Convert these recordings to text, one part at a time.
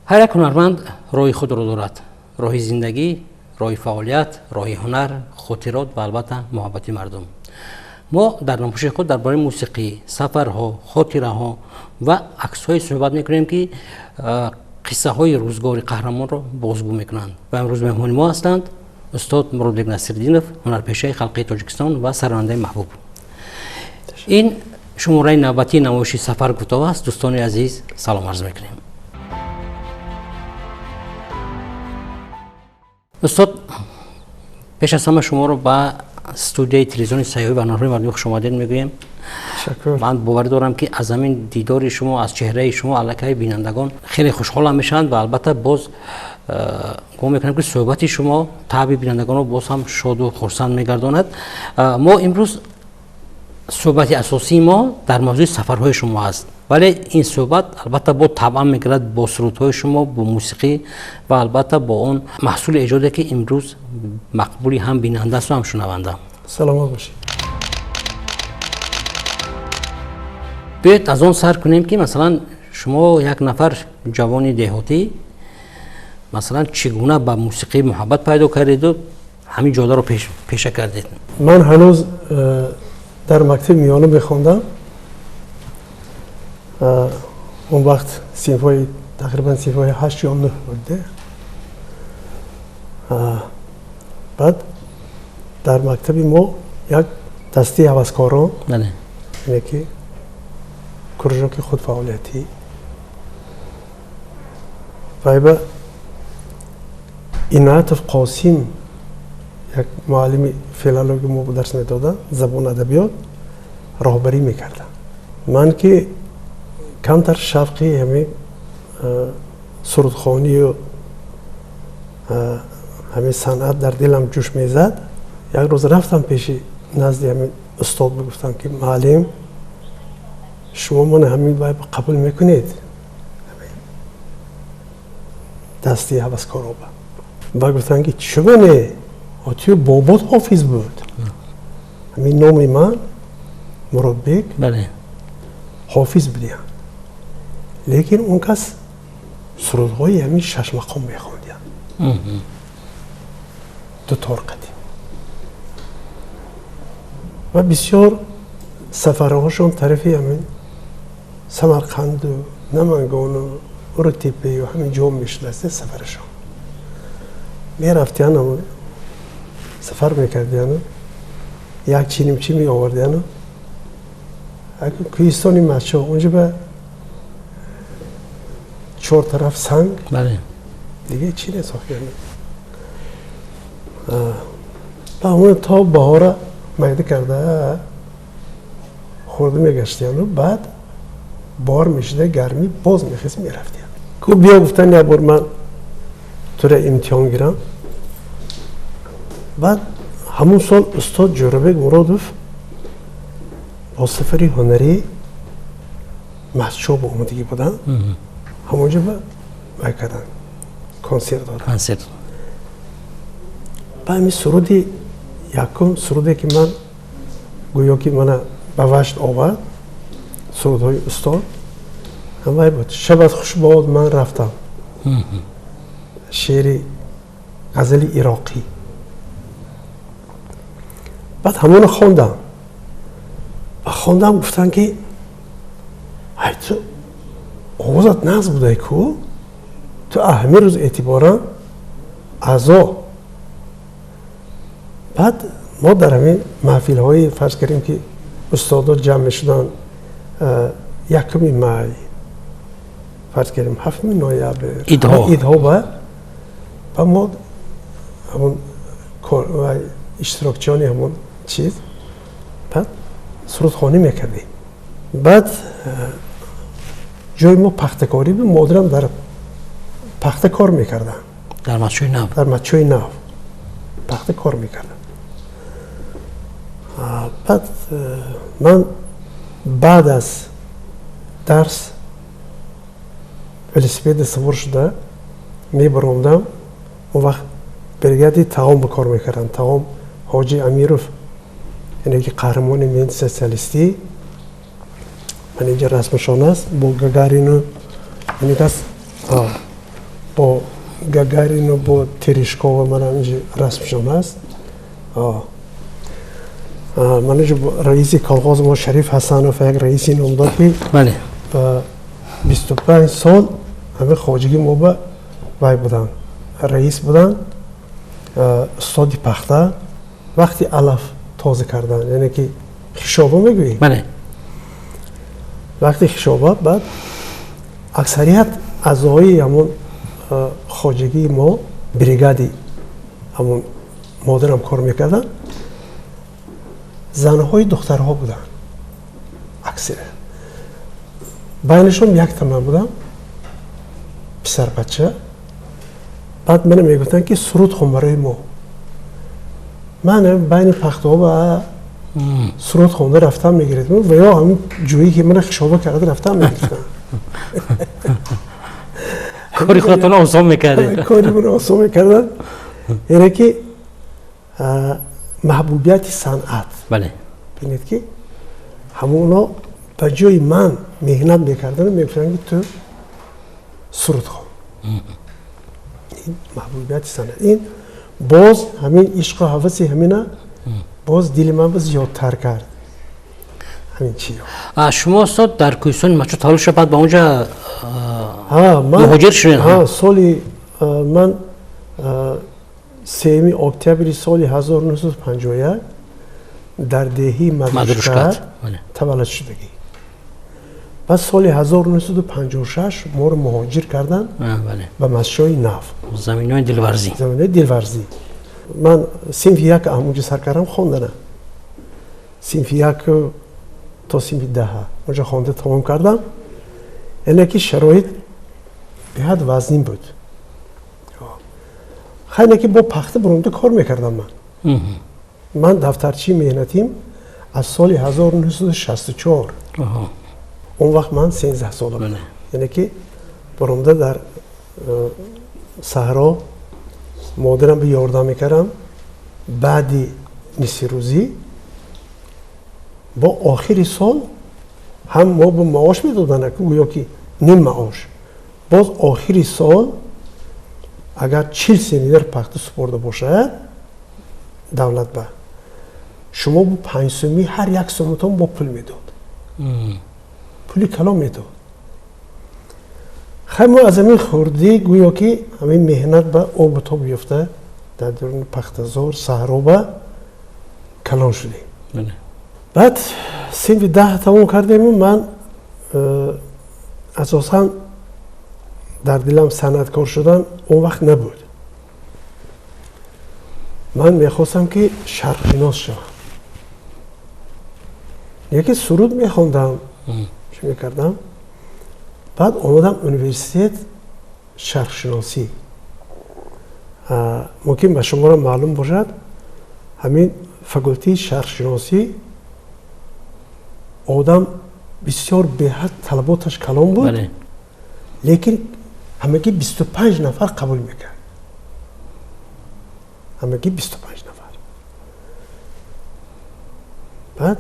Ҳар як ҳунарманд роҳи худро дорад. Роҳи зиндагӣ, роҳи фаъолият, роҳи ҳунар, хотирот ва албатта муҳаббати мардум. Мо дар намоиши худ дар бораи мусиқӣ, сафарҳо, хотираҳо ва аксҳое суҳбат мекунем, ки қиссаҳои рӯзгори қаҳрамонро бозгӯ мекунанд. Ва имрӯз меҳмони мо ҳастанд устод Муродбек Насриддинов, ҳунарпешаи халқии Тоҷикистон ва сарояндаи маҳбуб. Ин шумораи навбатии намоиши Сафар кӯтоҳ аст. Дӯстони азиз, салом арз мекунем. Устод, пеш аз ҳама шуморо ба студияи телевизиони сайёҳӣ ва ҳунарҳои мардумӣ хушомадед мегӯем. Ман боварӣ дорам, ки аз ҳамин дидори шумо, аз чеҳраи шумо аллакай бинандагон хеле хушҳолам мешаванд ва албатта боз гумон мекунам, ки суҳбати шумо таъби бинандагонро боз ҳам шоду хурсанд мегардонад. Мо имрӯз суҳбати асосии мо дар мавзӯи сафарҳои шумо аст, вале ин суҳбат албатта бо табъан мегирад бо сурудҳои шумо, бо мусиқӣ ва албатта бо он маҳсули эҷоде, ки имрӯз мақбули ҳам бинанда асту ҳам шунаванда. Саломат бошед. Биёед, аз он сар кунем, ки масалан шумо як нафар ҷавони деҳотӣ, масалан, чӣ гуна ба мусиқӣ муҳаббат пайдо кардеду ҳамин ҷодаро пеша кардед? Ман ҳанӯз дар мактаби миёна мехондам. Он вақт синфҳои, тақрибан синфҳои 8 ё 9 буд. Баъд дар мактаби мо як дастаи ҳаваскорон, яъне ки кружоки худфаъолиятӣ, вайба Иноятов Қосим, як муаллими филологи мо дарс медоданд, забон адабиёт, роҳбарӣ мекарданд. Ман ки камтар шавқи ҳамин сурудхонию ҳамин санъат дар дилам ҷӯш мезад, як рӯз рафтам пеши назди ҳамин устод, гуфтам, ки муаллим, шумо мана ҳамин вай қабул мекунед, дасти ҳаваскороба? Ба гуфтанд, ки чӯба не, отию бобот ҳофиз буд. Ҳамин номи ман Муродбек ҳофиз будиям, лекин он кас сурудҳои ҳамин шашмақом мехондиям, дутор қадим, ва бисёр сафарҳошон тарафи ҳамин Самарқанду Намангону Урутепею ҳамин ҷо мешудааст. Сафарашон мерафтиян, сафар мекардияну як чинимчи меовардияну кӯҳистони Мачо, унҷо ба чор тараф санг, дига чӣ несохтиян. Ба то баҳора майда карда хӯрда мегаштияну баъд бор мешуда, гармӣ боз мехест, мерафтиян. Ку биё, гуфтан, як бор ман тура имтиҳон гирам. Баъд ҳамун сол устод Ҷӯрабек Муродов бо сафари ҳунарӣ Масчоб омадагӣ буданд, ҳамонҷо ба вай карданд, консерт доданд. Консерт. Ба ҳамин суруди якум, суруде ки ман гӯё ки мана ба вашд овард, сурудҳои устод ҳамвай буд: «Шабат хуш бод, ман рафтам», шеъри ғазали ироқӣ. Баъд ҳамоно хондам ва хондам, гуфтанд, ки ай, ту овозат нағз будай ку, ту ҳамин рӯз эътиборан аъзо. Баъд мо дар ҳамин маҳфилҳои, фарз кардем, ки устодо ҷамъ мешуданд, 1 май, фарз кардем, 7 ноябр, идҳо, ба мо ҳамон иштирокчиёни ҳамон чиз баъд сурудхонӣ мекардем. Баъд ҷои мо пахтакорӣ буд, модарам дар пахта кор мекардам. Дар Мачои Нав. Дар Мачои Нав пахта кор мекардам. Баъд ман баъд аз дарс велосипеда савор шуда мебаромдам. Он вақт бригади таом ба кор мекардам, таом Ҳоҷи Амиров, яъне ки қаҳрамони меҳнати социалистӣ, ман инҷа расмашон аст бо Гагарину, ин кас. Гагарину бо Терешкова мана инҷа расмшон ҳаст. Ман инҷа раиси колхоз мо Шариф Ҳасанов, як раиси номдор ки 25 сол ҳамин хоҷагии мо ба вай буданд, раис буданд, устоди пахта. Вақти алаф тоза кардан, яъне ки хишоба мегӯӣ? Бале. Вақти хишоба баъд аксарият аъзои ҳамон хоҷагии мо, бригади ҳамон модарам кор мекарданд, занҳои духтарҳо буданд аксарият. Байнашон якта ман будам, писарбача. Баъд мана мегуфтанд ки суруд хон барои мо. Ман байни пахтаҳо ба суруд хонда рафтан мегирифтам ва ё ҳамин ҷӯе ки мана хишоба карда рафтан мегирифтам. Кори худатонро осон мекардед. Кори маро осон мекарданд. Яъне ки маҳбубияти санъат. Бале. Бинед ки ҳамоно ба ҷои ман меҳнат мекарданд, мегуфтанд ки ту суруд хон. Ин маҳбубияти санъат. Ин боз ҳамин ишқу ҳаваси ҳамина боз дили ман зиёдтар кард. Ҳамин чизо. Шумо устод дар кӯҳистони Мачо таваллуд шуда, баъд ба онҷа муҳоҷир шудед? Ҳа, соли ман 3 октябри соли 1951 дар деҳи Мадрушкат таваллуд шудагӣ. Баъд соли 1956 моро муҳоҷир карданд ба Масҷиди Нав. Заминои дилварзӣ. Заминои дилварзӣ. Ман синфи як ҳамонҷо сар кардам хондана. Синфи як то синфи 10 онҷо хонда тамом кардам. Яъне ки шароит беҳад вазнин буд. Хайне ки бо пахта буромда кор мекардам ман. Ман дафтарчии меҳнатим аз соли 1964. Он вақт ман 13 сола будам. Яъне ки буромда дар саҳро модарам ба ёрдам мекардам. Баъди нисфирӯзӣ бо охири сол ҳам мо бо маош медоданд, гӯё ки ним маош. Боз охири сол агар 40 сентнер пахта супорда бошад давлат ба шумо бо 5 сомӣ ҳар як соматон бо пул медод. Пули калон медод. Хай мо аз ҳамин хурдӣ гӯё ки ҳамин меҳнат ба обу тоб ёфта дар дуруни пахтазор саҳроба калон шудем. Баъд синфи 10 тамом кардему ман асосан дар дилам санъаткор шудан он вақт набуд. Ман мехостам ки шарқшинос шавам. Яке суруд мехондам, чӣ мекардам. Баъд омадам университет шарқшиносӣ. Мумкин ба шуморо маълум бошад, ҳамин факултети шарқшиносӣ одам бисёр беҳад талаботаш калон буд, лекин ҳамагӣ 25 нафар қабул мекард. Ҳамагӣ 25 нафар. Баъд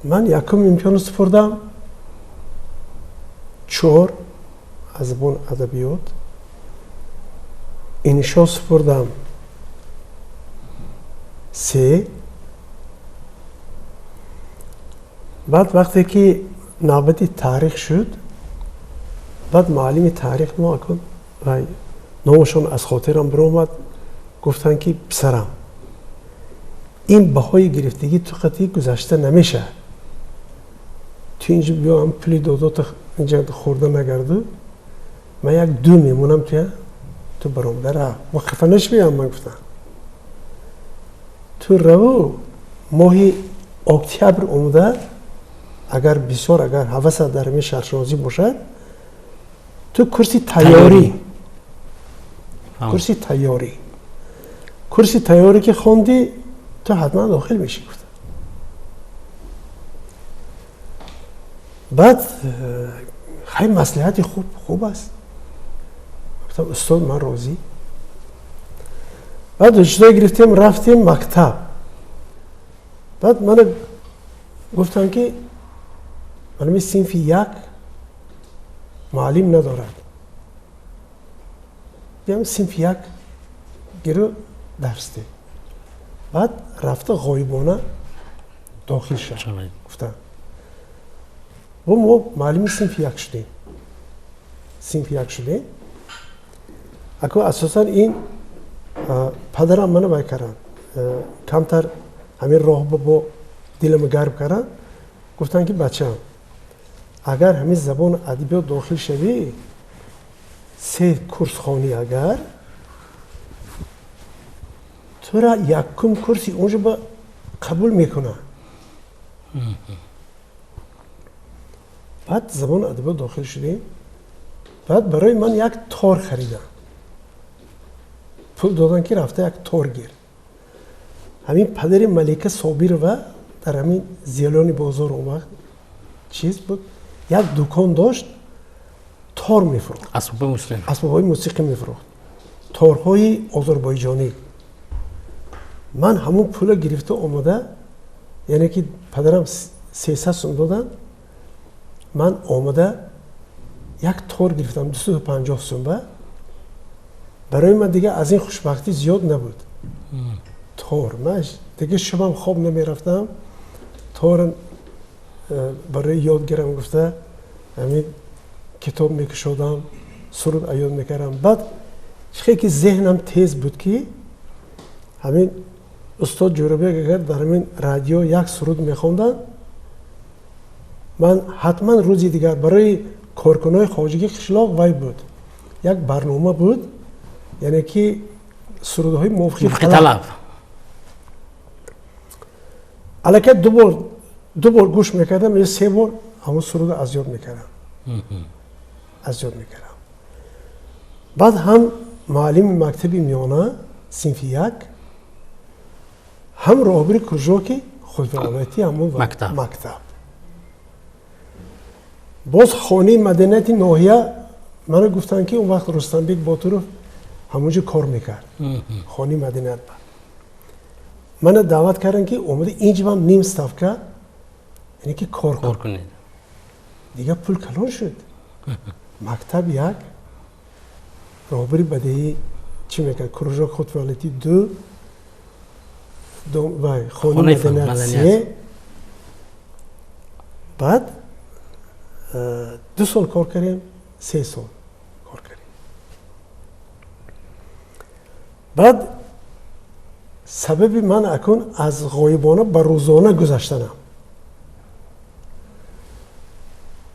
ман якум имтиҳонро супурдам, 4 аз забон адабиёт, иншо супурдам 3. Баъд вақте ки навбати таърих шуд, баъд муаллими таърих мо акун номашон аз хотирам биромад, гуфтанд ки писарам, ин баҳои гирифтагӣ ту қатъи гузашта намешавад. Ту инҷо биё ҳам пули додота инҷа хӯрда нагарду, ман як ду мемонам туя, ту баромада рав. Ма хафа нашавиям, ман гуфтам. Ту раву моҳи октябр омада, агар бисёр агар ҳавасат дар ҳамин шарқшиносӣ бошад, ту курси тайёрӣ, курси тайёрӣ, курси тайёрӣ ки хондӣ, ту ҳатман дохил мешӣ, гуфтам. Баъд хай маслиҳати хуб аст. Гуфтам устод, ман розӣ. Баъд ҳуҷҷатҳо гирифтем, рафтем мактаб. Баъд мана гуфтам ки манами синфи 1 муаллим надорад. Биям синфи як гиру дарс де. Баъд рафта ғоибона дохил шуд. Гуфтанд. Бо мо муаллими синфи як шудем. Синфи як шудем. Ако асосан ин падарам мана вай карданд. Камтар ҳамин роҳ бо дилама гарм карданд. Гуфтанд ки бачаам, агар ҳамин забону адабиёт дохил шавӣ, 3 курс хонӣ агар, тура якум курси онҷо ба қабул мекунанд. Баъд забону адабиёт дохил шудем. Баъд барои ман як тор хариданд. Пул доданд ки рафта як тор гир. Ҳамин падари Малика Собирова дар ҳамин Зелёни бозор он вақт чиз буд, як дукон дошт, тор мефурӯхт. Асбобҳои мусиқӣ мефурӯхт. Торҳои озарбойҷонӣ. Ман ҳамон пула гирифта омада, яъне ки падарам 300 сум доданд, ман омада як тор гирифтам 250 сум ба. Барои ман дига аз ин хушбахтӣ зиёд набуд. Тор ман дига шабам хоб намерафтам, тор барои ёд гирам гуфта ҳамин китоб мекушодам, суруд аёд мекардам. Баъд чӣ ки зеҳнам тез буд ки ҳамин устод Ҷӯрабек агар дар ҳамин радио як суруд мехонданд, ман ҳатман рӯзи дигар барои коркунои хоҷагии қишлоқ вай буд, як барнома буд, яъне ки сурудҳои мувофиқи талаб. Аллакай ду бор гӯш мекардам ё 3 бор ҳамон сурудро аз ёд мекардам. Аз ёд мекардам. Баъд ҳам муаллими мактаби миёна синфи як, ҳам роҳбари кружоки худфаъолиятӣ ҳамон мактаб. Боз хонаи маданияти ноҳия мана гуфтанд ки он вақт Рустамбек Ботуров ҳамонҷо кор мекард, хонаи маданият ба. Мана даъват карданд ки омада инҷо ним ставка, яъне ки кор кунед. Дига пул калон шуд. Мактаб як, роҳбари бадеӣ чӣ мекард, кружок худфаъолиятӣ 2, хонаи маданият 3. Баъд 2 сол кор кардем, 3 сол кор кардем. Баъд сабаби ман акун аз ғоибона ба рӯзона гузаштанам.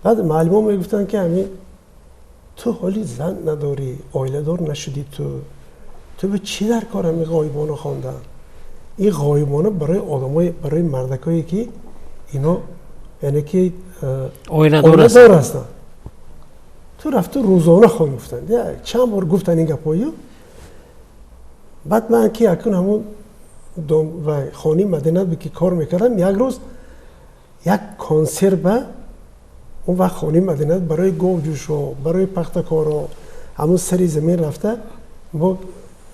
Баъд муаллимо мегуфтанд ки ҳамин ту ҳоли зан надорӣ, оиладор нашудӣ, ту ба чӣ дар кор ҳамин ғоибона хондан? Ин ғоибона барои одамои, барои мардакое ки ино яъне ки оиладор ҳастанд. Ту рафту рӯзона хон гуфтанд. Чанд бор гуфтанд ин гапҳою. Баъд ман ки акун ҳамон хонаи маданият ки кор мекардам, як рӯз як консерт ба он вақт хонаи маданият барои говҷӯшо, барои пахтакоро ҳамон сари замин рафта бо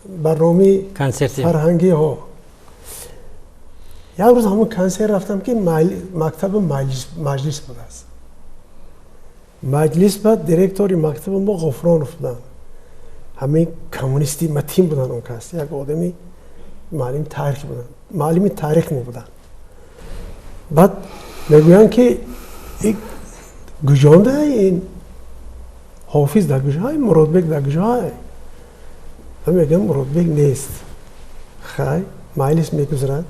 барномаи фарҳангиҳо. Як рӯз ҳамон консерт рафтам ки мактаби маҷлис будааст. Маҷлис ба директори мактаби мо Ғуфронов буданд. Ҳамин коммунисти матин буданд он кас, як одами муаллими таърих буданд, муаллими таърих мо буданд. Баъд мегӯянд ки гуҷонда ин ҳофиз дар куҷоай, Муродбек дар куҷоай? Ман мегӯям Муродбек нест. Хай, маҷлис мегузарад.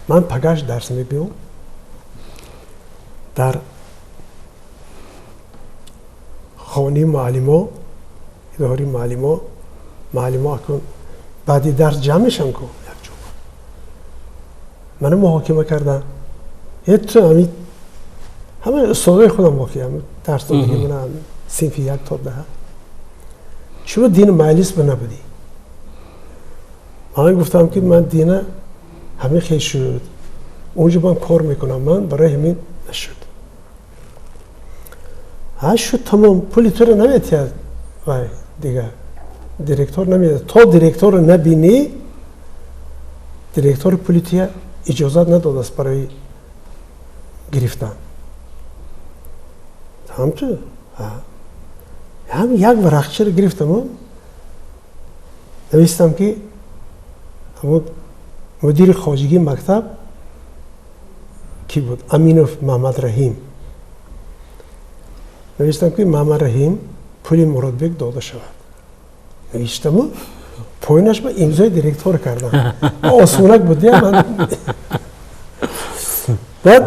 Ман пагаш дарс мебиём. Дар хонаи муаллимо, идораи муаллимо, муаллимо акун баъди дарс ҷамъ мешаванд ку якҷо. Мана муҳокима кардам. Ту ҳамин ҳама устодои худам воқеа дарс додагӣ мана синфи 1 то 10. Чаро дини маҷлис ба набудӣ? Ман гуфтам ки ман дина ҳамин хел шуд, онҷо ман кор мекунам, ман барои ҳамин нашуд. Ҳа шуд, тамом, пули туро наметиҳад вай дигар директор намедиҳад. То директорро набинӣ, директори пули туя иҷозат надодааст барои гирифтан. Ҳам ту? Ҳам як варақчаро гирифтаму навистам, ки ҳамун мудири хоҷигии мактаб ки буд, Аминов Маҳмадраҳим, навистам, ки Маҳмадраҳим, пули Муродбек дода шавад. Навиштаму поинаш ба имзои директор кардам. Осонак буд. Баъд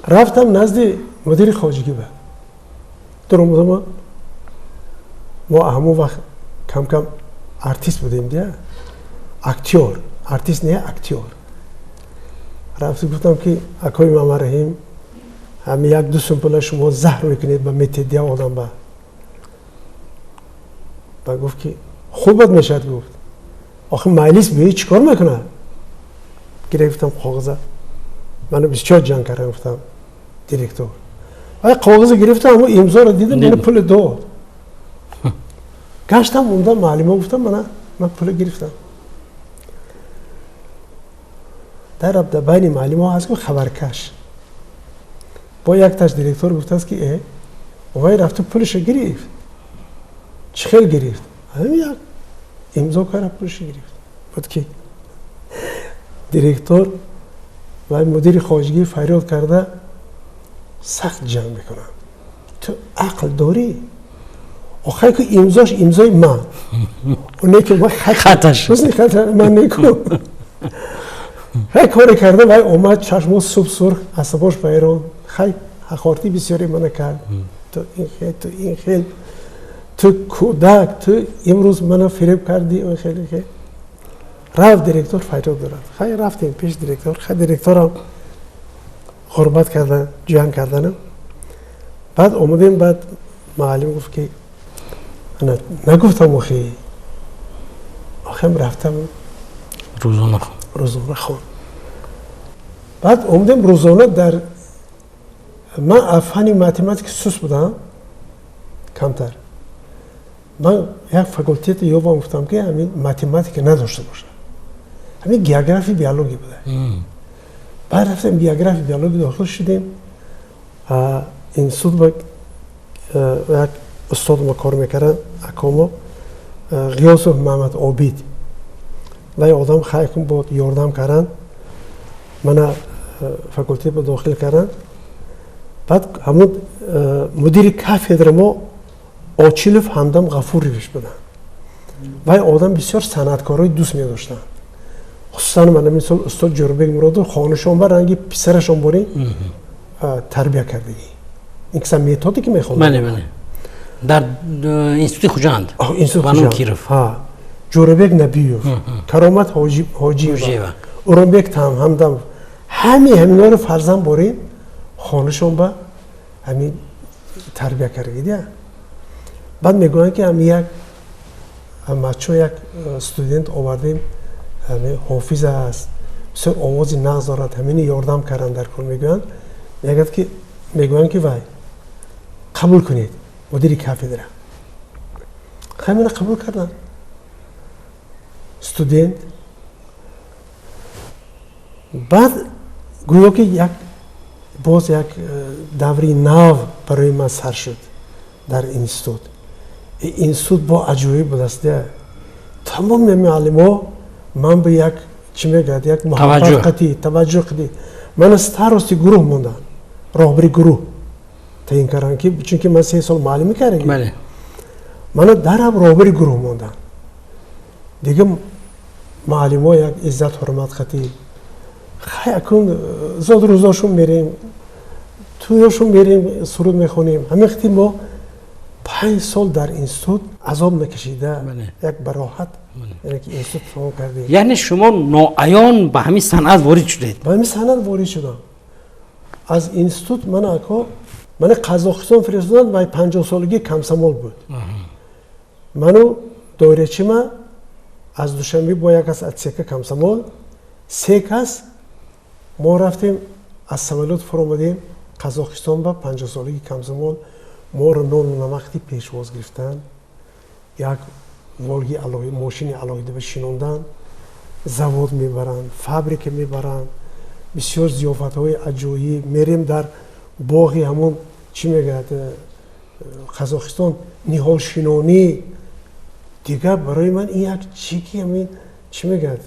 рафтам назди мудири хоҷигӣ. Ба дуромадама, мо ҳамон вақт кам-кам артист будем дия, актёр, артист не, актёр. Рафту гуфтам, ки акои Мамараҳим, ҳами 1-2 сум пула шумо заҳр мекунед, ба метедия одам ба. Ба гуфт, ки хубат мешавад. Гуфт, охи майлис биёи, чӣ кор мекунад? Гирифтам коғаза, ману бисёр ҷанг кардам. Гуфтам, директор ай коғаза гирифтам, ҳамо имзоро дидам, мана пули дод. Гаштам, умдам, муаллимо гуфтам, мана ман пула гирифтам. Дар байни муаллимо ҳаст, ки хабаркаш бо якташ директор гуфтааст, ки вай рафту пулиша гирифт. Чӣ хел гирифт? Ҳамин як имзо карда, пулиша гирифт. Буд, ки директор вай мудири хоҷигӣ фарёд карда, сахт ҷанг мекунанд: ту ақл дорӣ? Охай ку имзош имзои ман, оне ки хаташ ман неку. Хай, коре карда, вай омад, чашмо суб сурх, асабош вайрон. Хай, ҳақортӣ бисёре мана кард: ту ин хел, ту ин хел, ту кӯдак, ту имрӯз мана фиреб кардӣ. Хеле хел рафт, директор фарёд дорад. Хай, рафтем пеш директор. Хай, директорам ғурбат кардан, ҷанг карданам. Баъд омадем, баъд муаллим гуфт, ки нагуфтам, охи охем рафтам. Рӯзона. Рӯзона хон. Баъд омадем рӯзона. Дар ман фанни математика сус будам камтар. Ман як факултети ёбам, гуфтам, ки ҳамин математика надошта бошад, ҳамин география, биология буда. Баъд рафтем, география, биология дохил шудем. Институт ба як устод мо кор мекарданд, акомо Ғиёсов Маҳмад Обид. Вай одам хайкун бод, ёрдам карданд, мана факултет ба дохил карданд. Баъд ҳамун мудири кафедра мо Очилов Ҳамдам Ғафурович буданд. Вай одам бисёр санъаткорҳои дӯст медоштанд, хусусан мана мисол устод Ҷӯрабек Муродов, хонашон ба ранги писарашон борин тарбия кардагӣ. Ин киса методика мехонд. Бале, дар институти Хуҷанд. Институт Киров. Ҷӯрабек Набиев, Каромат Ҳоҷиева, Урумбек Ҳамдамов, ҳами ҳаминҳоро фарзанд борин хонашон ба ҳамин тарбия кардагидия. Баъд мегӯянд, ки ҳами як мачо, як студент овардем, ҳофиз аст, бисёр овози нағз дорад, ҳамини ёрдам кардан дар кор. Мегӯянд, мегӯяд, ки мегӯянд, ки вай қабул кунед, мудири кафедра. Ҳамина қабул карданд, студент. Баъд гӯё ки як боз як даври нав барои ман сар шуд дар институт. Институт бо аҷоиб будаст. Тамоми муаллимо ман ба як чӣ мегӯяд, як муҳаббат қатӣ, таваҷҷӯҳ қатӣ мана старости гурӯҳ монданд, роҳбари гурӯҳ таъин карданд, ки чунки ман 3 сол муаллимӣ кардагӣ, мана дарам роҳбари гурӯҳ монданд. Дига муаллимо як иззат ҳурмат қатӣ. Хай, акун зод рӯзошон мерем, тӯёшон мерем, суруд мехонем. Ҳамин қити мо 5 сол дар институт азоб накашида, як бароҳат институт тамом кардем. Яъне шумо ноаён ба ҳамин санъат ворид шудед. Ба ҳамин санъат ворид шудам. Аз институт мана ако мана Қазоқистон фиристоданд. Вай 50-солагии комсомол буд. Ману доирачима аз Душанбе бо як кас аз ЦК комсомол, се кас мо рафтем. Аз самолёт фуромадем Қазоқистон, ба 50-солагии комсомол моро нону намақти пешвоз гирифтанд, як Волги, мошини алоҳида ба шинонданд, завод мебаранд, фабрика мебаранд, бисёр зиёфатҳои аҷоиб. Мерем дар боғи ҳамон чӣ мегӯяд. Қазоқистон ниҳолшинонӣ. Дигар барои ман ин як чӣ ки ҳамин чӣ мегӯяд,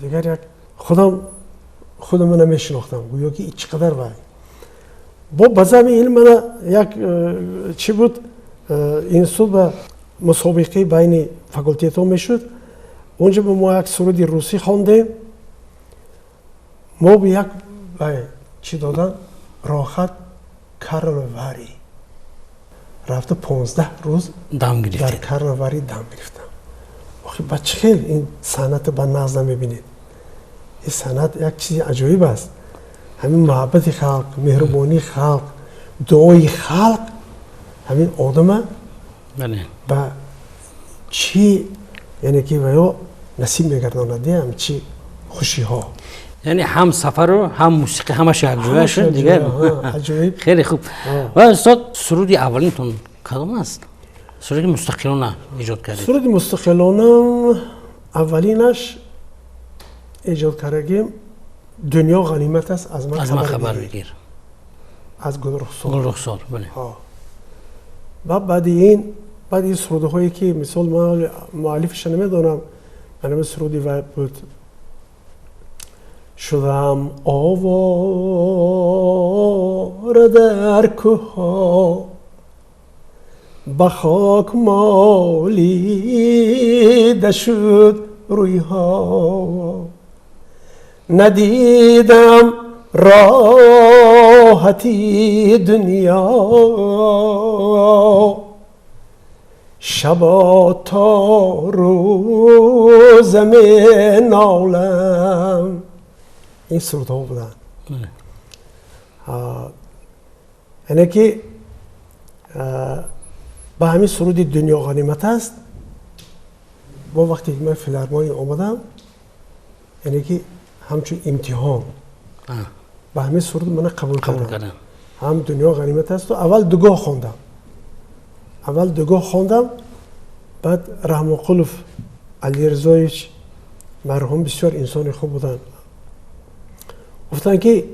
дигар як худамро намешинохтам, гӯё ки чӣ қадар вай. Бо ба зами илм мана як чӣ буд, институт ба мусобиқаи байни факултетҳо мешуд. Онҷо ба мо як суруди русӣ хондем, мо як чӣ додан, роҳат Карловы Вары рафта 15 рӯз дам дар Карловы Вары дам гирифтам. Охи ба чӣ хел ин санъатро ба нағз намебинед? Ин санъат як чизи аҷоиб аст. Ҳамин муҳаббати халқ, меҳрубонии халқ, дуои халқ ҳамин одама ба чӣ, яъне ки ва ё насиб мегардонад, ҳам чӣ хушиҳо. Яъне ҳам сафару ҳам мусиқӣ ҳамаш якҷоя шуд дигар. Хеле хуб. Ва устод, суруди аввалинтон кадом аст? Суруди мустақилона эҷод кардед? Суруди мустақилона аввалинаш эҷод кардагим «Дунё ғанимат аст, аз ман хабар бигир», аз Гулрухсор. Гулрухсор, бале. Ва баъди ин сурудҳое ки мисол ман муаллифаша намедонам, манами суруди вай буд: шудам овора дар кӯҳҳо, ба хок молида шуд рӯйҳо, надидам роҳати дунё, шабо то рӯза менолам. Ин сурудҳо буданд. Яъне ки ба ҳамин суруди «Дунё ғанимат аст» бо вақте ки ман филармония омадам, яъне ки ҳамчун имтиҳон ба ҳамин суруд мана қабул кардам. Ҳам «Дунё ғанимат асту» аввал дугоҳ хондам, аввал дугоҳ хондам, баъд Раҳмонқулов Алирзоевич марҳум бисёр инсони хуб буданд, гуфтанд ки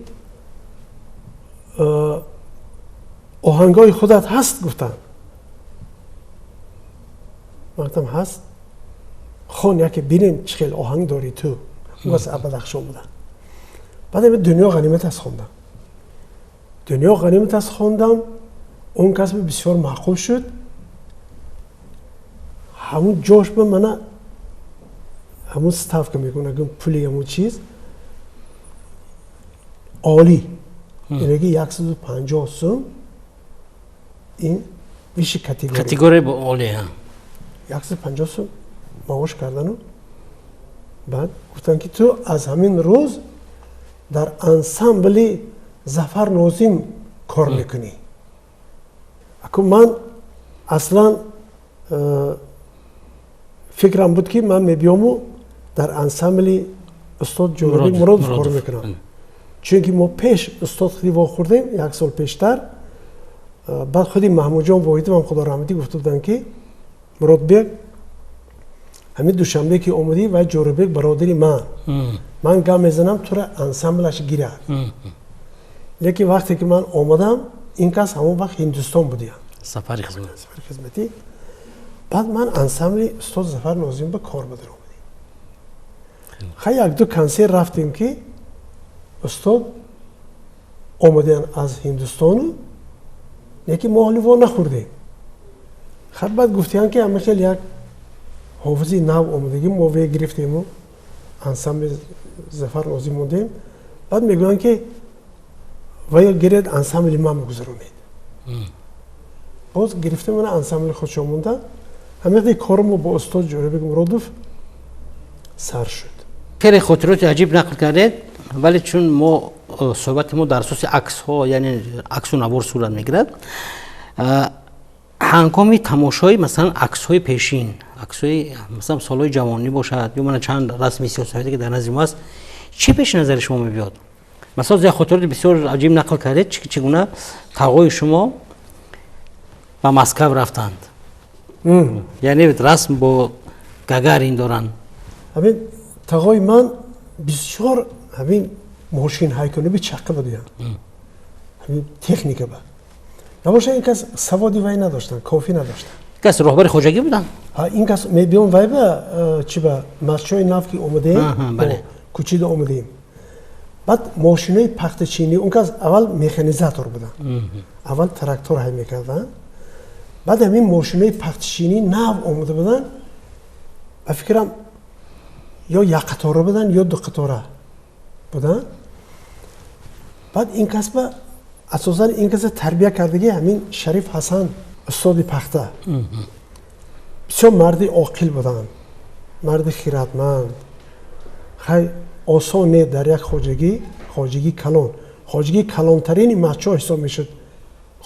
оҳангҳои худат ҳаст? Гуфтанд. Ман гуфтам ҳаст. Хон, яке бинем чӣ хел оҳанг дорӣ ту. Ӯ аз Бадахшон буданд. Баъд «Дунё ғанимат аст» хондам, «Дунё ғанимат аст» хондам, он кас бисёр маъқул шуд. Ҳамун ҷош ба мана ҳамун ставка мекунад, пули ҳамун чиз олӣ, яъне ки 150 сум, ин высший категория, категория олӣ, 150 сум маош кардану баъд гуфтанд ки ту аз ҳамин рӯз дар ансамбли Зафар Нозим кор мекунӣ. Аку ман аслан фикрам буд ки ман мебиёму дар ансамбли устод Ҷӯрабек Муродов кор мекунам, чунки мо пеш устод худи вохӯрдем як сол пештар. Баъд худи Маҳмудҷон Воҳидов ҳам, худо раҳматӣ, гуфта буданд ки Муродбек, ҳамин Душанбе ки омадӣ, вай Ҷӯрабек бародари ман, ман гап мезанам, тура ансамблаш гирад. Лекин вақте ки ман омадам, ин кас ҳамон вақт Ҳиндустон будиям, сафари хизмат. Сафари хизматӣ. Баъд ман ансамбли устод Зафар Нозим ба кор ба даромадем. Хай, як-ду консерт рафтем ки устод омадиян аз Ҳиндустону, лекин мо ҳоли во нахӯрдем. Хай, баъд гуфтиян ки ҳама хел як ҳофизи нав омадагӣ, мо ве гирифтему ансамбли Зафар Нозим мондем. Баъд мегӯянд ки вая гиред, ансамбли ман бигузаронед. Боз гирифтем, мана ансамбли худшон монда. Ҳамин кори мо бо устод Ҷӯрабек Муродов сар шуд. Хеле хотироти аҷиб нақл кардед, вале чун мо суҳбати мо дар асоси аксҳо, яъне аксу навор сурат мегирад, ҳангоми тамошои масалан аксҳои пешин, аксҳои масалан солҳои ҷавонӣ бошад ё мана чанд расми сиёсафеде ки дар назди мо аст, чӣ пеши назари шумо мебиёд? Масалан, як хотироти бисёр аҷиб нақл кардед, чӣ гуна тағои шумо ба Москав рафтанд, яъне расм бо Гагарин доранд. Ҳамин тағои ман бисёр ҳамин мошин ҳайкониби чаққа будиянд, ҳамин техника ба. Набошад, ин кас саводи вай надоштанд, кофӣ надоштанд. Кас роҳбари хоҷагӣ буданд? Ин кас мебиём вай ба чи ба масчои нав ки омадаем, кӯчида омадаем. Баъд мошинои пахтачинӣ, он кас аввал механизатор буданд, аввал трактор ҳай мекарданд. Баъд ҳамин мошинои пахтачинӣ нав омада буданд, ба фикрам ё якқатора буданд, ё дуқатора буданд. Баъд ин кас ба асосан ин каса тарбия кардагӣ ҳамин Шариф Ҳасан, устоди пахта. Бисёр марди оқил буданд, марди хиратманд. Хай осон не дар як хоҷагӣ, хоҷагии калон, хоҷагии калонтарини мачо ҳисоб мешуд.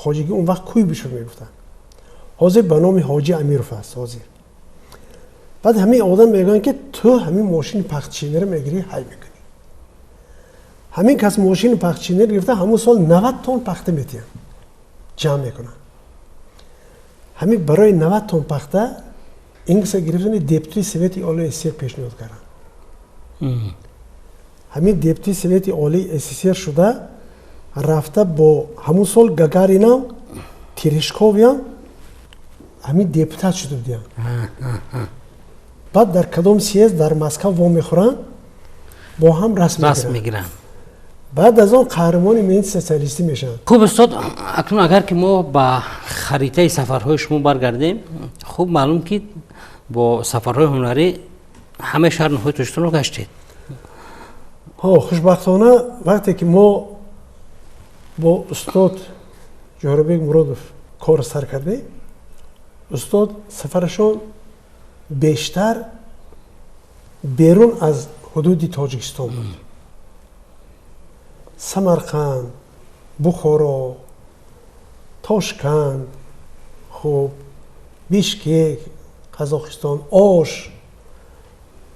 Хоҷагӣ он вақт кӯй бишуд мегуфтанд. Ҳозир ба номи Ҳоҷи Амиров аст ҳозир. Баъд ҳамин одам мегӯянд, ки ту ҳамин мошини пахтачиниро мегирӣ, ҳай мекунӣ. Ҳамин кас мошини пахтачиниро гирифта, ҳамон сол 90 тонн пахта метиҳанд, ҷамъ мекунанд. Ҳамин барои 90 тонн пахта ин каса гирифтани депутати Совети Олии СССР пешниҳод карданд. Ҳамин депутати Совети Олии СССР шуда рафта бо ҳамон сол Гагаринам, Терешковиям ҳамин депутат шуда будиянд. Баъд дар кадом съезд дар Москва вомехӯранд, бо ҳам расм мегиранд. Баъд аз он қаҳрамони меҳнати социалистӣ мешаванд. Хуб устод, акнун агар ки мо ба харитаи сафарҳои шумо баргардем, хуб маълум ки бо сафарҳои ҳунарӣ ҳамаи шаҳр ноҳияи Тоҷикистонро гаштед. Хушбахтона вақте ки мо бо устод Ҷӯрабек Муродов кор сар кардем, устод сафарашон бештар берун аз ҳудуди Тоҷикистон буд. Самарқанд, Бухоро, Тошканд, хуб Бишкек, Қазоқистон, Ош,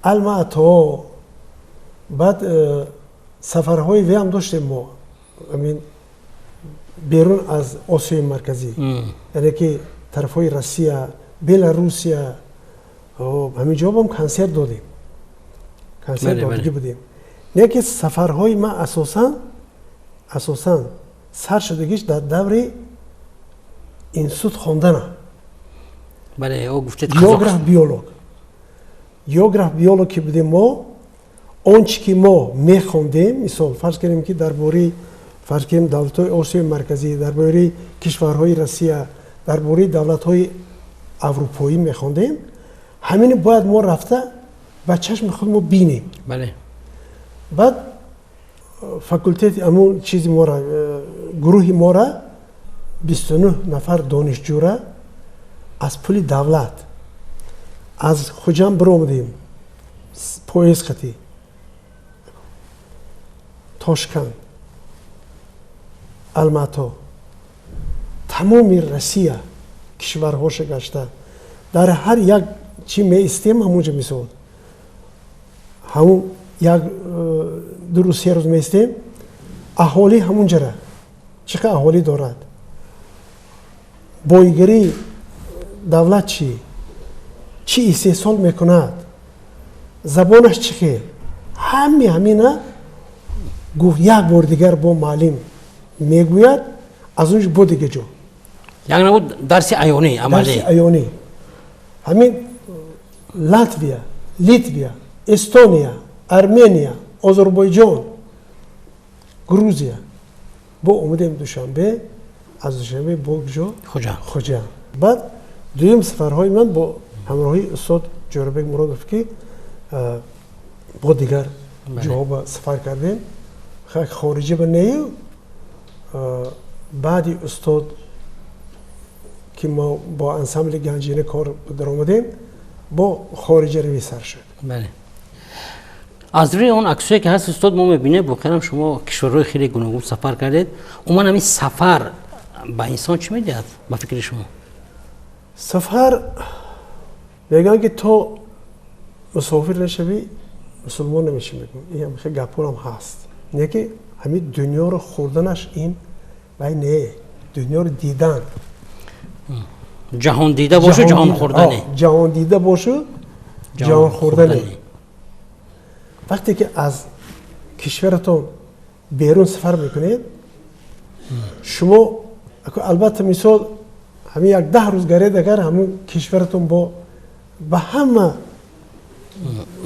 Алмато. Баъд сафарҳои веам доштем мо ҳамин берун аз Осиёи Марказӣ, яъне ки тарафҳои Россия, Беларусия, ҳамин ҷо бам консерт додем, консерт додагӣ будем. Не ки сафарҳои ман асосан сар шудагиш дар даври институт хондана. Географ биолог, географ биолог ки будем мо, он чи ки мо мехондем, мисол фарз кардем ки дар бораи, фарз кардем, давлатҳои Осиёи Марказӣ, дар бораи кишварҳои Россия, дар бораи давлатҳои аврупоӣ мехондем, ҳамин бояд мо рафта ба чашми худ мо бинем. Баъд факултети ҳамун чизи мора, гурӯҳи мора 29 нафар донишҷӯра аз пули давлат аз Хуҷанд биромадем поезд хати Тошканд, Алмато, тамоми Россия кишварҳоша гашта, дар ҳар як чи меистем ҳамунҷа, мисол ҳамун як ду рӯз, се рӯз меистем, аҳолӣ ҳамунҷара чӣ қадр аҳолӣ дорад, боигарии давлат чӣ, чӣ истеҳсол мекунад, забонаш чӣ хел, ҳами ҳамина гуфт як бор дигар бо муаллим мегӯяд, аз он ҷо бо дига ҷо. Як намуд дарси аёнӣ, амалӣ. Дарси аёнӣ. Ҳамин Латвия, Литвия, Эстония, Армения, Озарбойҷон, Грузия. Бо омадем Душанбе, аз Душанбе бо ҷо? Хуҷанд. Хуҷанд. Баъд дуюм сафарҳои ман бо ҳамроҳии устод Ҷӯрабек Муродов, ки бо дигар ҷоҳо ба сафар кардем, хориҷа ба нею, баъди устод ки мо бо ансамбли Ганҷина кор даромадем, бо хориҷа равӣ сар шуд. Аз рӯи он аксое ки ҳаст устод мо мебинем, воқеан шумо кишварҳои хеле гуногун сафар кардед. Умуман ҳамин сафар ба инсон чӣ медиҳад ба фикри шумо? Сафар мегӯянд ки то мусофир нашавӣ мусулмон намешӣ, мегӯям. Ин ҳам хеле гапҳоам ҳаст. Не ки ҳамин дунёро хӯрданаш ин вай не, дунёро дидан. Ҷаҳондида бошу, ҷаҳон хӯрдане. Ҷаҳондида бошу, ҷаҳон хӯрдане. Вақте ки аз кишваратон берун сафар мекунед, шумо Албатта, мисол, ҳамин як 10 рӯз гаред, агар ҳамун кишваратон бо ба ҳама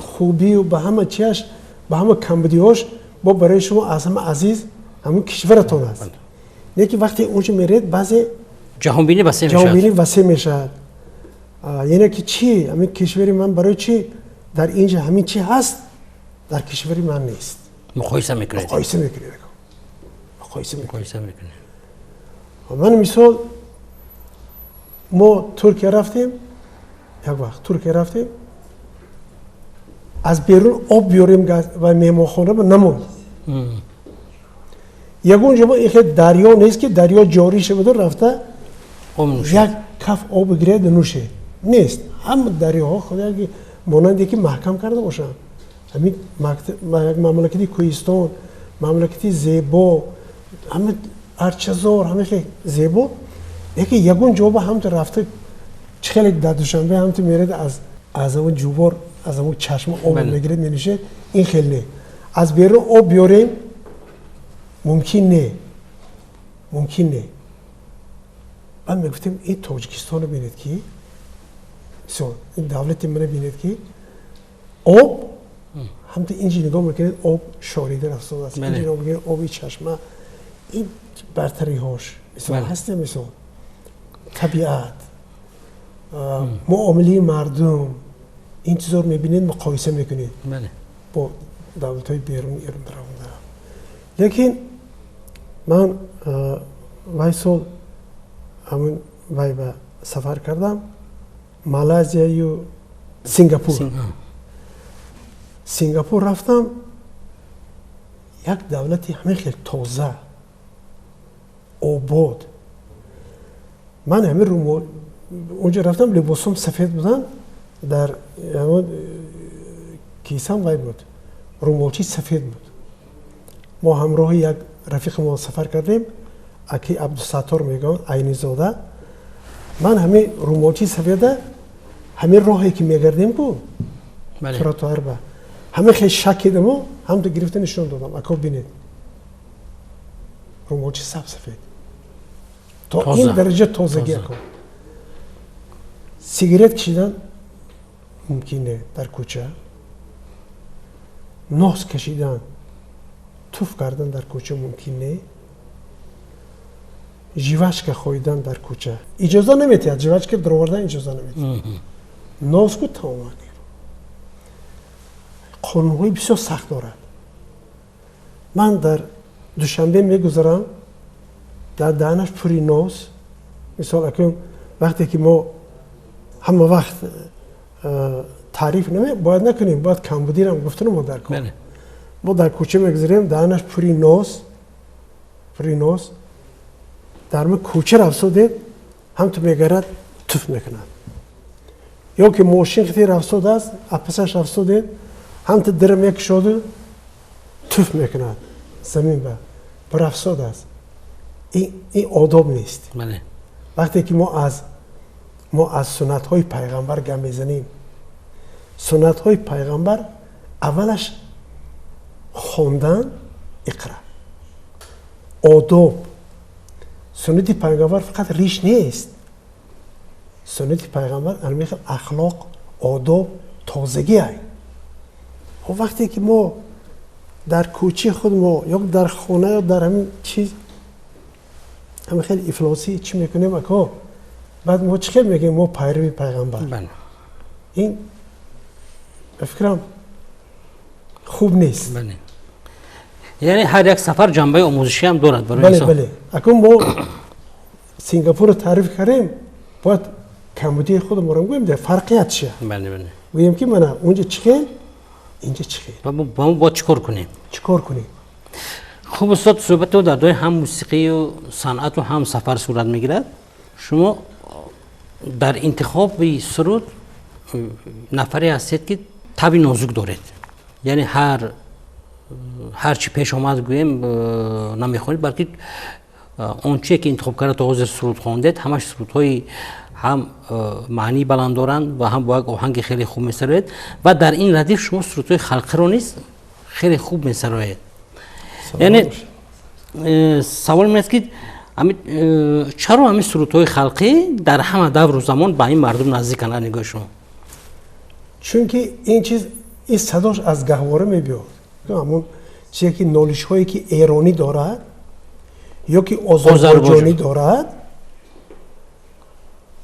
хубию ба ҳама чиаш, ба ҳама камбудиҳош, бо барои шумо аз ҳама азиз ҳамун кишваратон аст. Не ки вақте онҷо меред, баъзе ҷаҳонбинӣ васеъ мешавад. Ҷаҳонбинӣ васеъ мешавад. Яъне ки чӣ, ҳамин кишвари ман барои чӣ дар инҷа ҳамин чӣ ҳаст, дар кишвари ман нест? Муқоиса мекунед. Муқоиса мекунед, муқоиса мекунед. Муқоиса мекунед. Ман, мисол, мо Туркия рафтем, як вақт Туркия рафтем, аз берун об биёрем ва меҳмонхона ба намонд. Ягон ҷо ихе дарё нест, ки дарё ҷорӣ шаваду рафта як каф об гиред, нӯшед. Нест. Ҳама дарёҳо худо монанде ки маҳкам карда бошанд. Ҳамин як мамлакати кӯҳистон, мамлакати зебо, ҳама арчазор, ҳама хе зебо, лекин ягон ҷо ба ҳамту рафта, чӣ хеле дар Душанбе ҳамту меред, аз ҳамон ҷубор, аз ҳамон чашма об мегиред, менӯшед, ин хел не. Аз берун об биёрем, мумкин не, мумкин не. Баъд мегуфтем, ин Тоҷикистоно бинед, ки мисол, ин давлати мана бинед, ки об ҳамто инҷи нигоҳ мекунед, об шорида рафтодааст, инҷи нигоҳ мекунед, оби чашма, ин бартариҳош, мисол, ҳаст. Мисол, табиат, муомилаи мардум, ин чизоро мебинед, муқоиса мекунед бо давлатҳои беруни Эрон даромада. Лекин ман вай сол ҳамун вай ба сафар кардам, Малайзияю Сингапур. Сингапур рафтам, як давлати ҳамин хел тоза, обод. Ман ҳамин румол, онҷо рафтам, либосом сафед буданд, дар кисам вай буд, румолчи сафед буд. Мо ҳамроҳи як рафиқи мо сафар кардем, аки Абдусаттор мегӯянд, Айнизода. Ман ҳамин румолчи сафеда, ҳамин роҳе ки мегардем ку, тротуарба, ҳамин хел шак кидаму ҳамто гирифта нишон додам: «Ако, бинед, румолчи саб сафед». То ин дараҷа тозагӣ, ако. Сигарет кашидан мумкин не дар кӯча, нос кашидан, туф кардан дар кӯча мумкин не, жвачка хоидан дар кӯча иҷоза наметиҳад, жвачка даровардан иҷоза наметиҳад, носку тамоман. Қонунҳои бисёр сахт дорад. Ман дар Душанбе мегузарам, дар даҳанаш пури нос. Мисол, акун вақте ки мо ҳама вақт таъриф бояд накунем, бояд камбудирам гуфтанам. Мо дар кор, мо дар кӯча мегузарем, даҳанаш пури нос, пури нос, дар кӯча рафсодед, ҳамту мегарад, туф мекунад. Ё ки мошин хити рафсодааст, апасаш рафсодед, ҳамту дира мекушоду, туф мекунад замин ба рафсод аст. Ин одоб нест. Вақте ки мо аз суннатҳои пайғамбар гап мезанем, суннатҳои пайғамбар аввалаш хондан, иқра, одоб. Суннати пайғамбар фақат риш нест. Суннати пайғамбар ана ахлоқ, одоб, тозагӣ ай. Хоб, вақте ки мо дар кӯчаи худ мо ё дар хона ё дар ҳамин чиз ҳамин хеле ифлосӣ чӣ мекунем, ако, баъд мо чӣ хел мегӯем, мо пайрави пайғамбар? Ин, ба фикрам, хуб нест. Яъне ҳар як сафар ҷанбаи омӯзишӣ ҳам дорад барои Бале, бале. Акун мо Сингапурро таъриф кардем, бояд камбудии худамонро гӯем, дар фарқият чия, гӯем, ки мана унҷа чӣ хел, инҷа чӣ хел. Ва мо бояд чӣ кор кунем? Чӣ кор кунем? Хуб, устод, суҳбати дар дои ҳам мусиқию санъату ҳам сафар сурат мегирад. Шумо дар интихоби суруд нафаре ҳастед, ки таби нозук доред, яъне ҳар чӣ пеш омад, гӯем, намехонед, балки он чие ки интихоб карда то ҳозир суруд хондед, ҳамаш сурудҳои ҳам маънии баланд доранд ва ҳам бо як оҳанги хеле хуб месароед. Ва дар ин радиф шумо сурудҳои халқиро низ хеле хуб месароед. Яъне савол меаст, ки Чаро ҳамин сурудҳои халқӣ дар ҳама давру замон ба ин мардум наздиканд аз нигоҳи шумо? Чунки ин чиз, ин садош аз гаҳвора мебиёд. Ҳамон чизе ки нолишҳое ки эронӣ дорад ё ки озарбойҷонӣ дорад,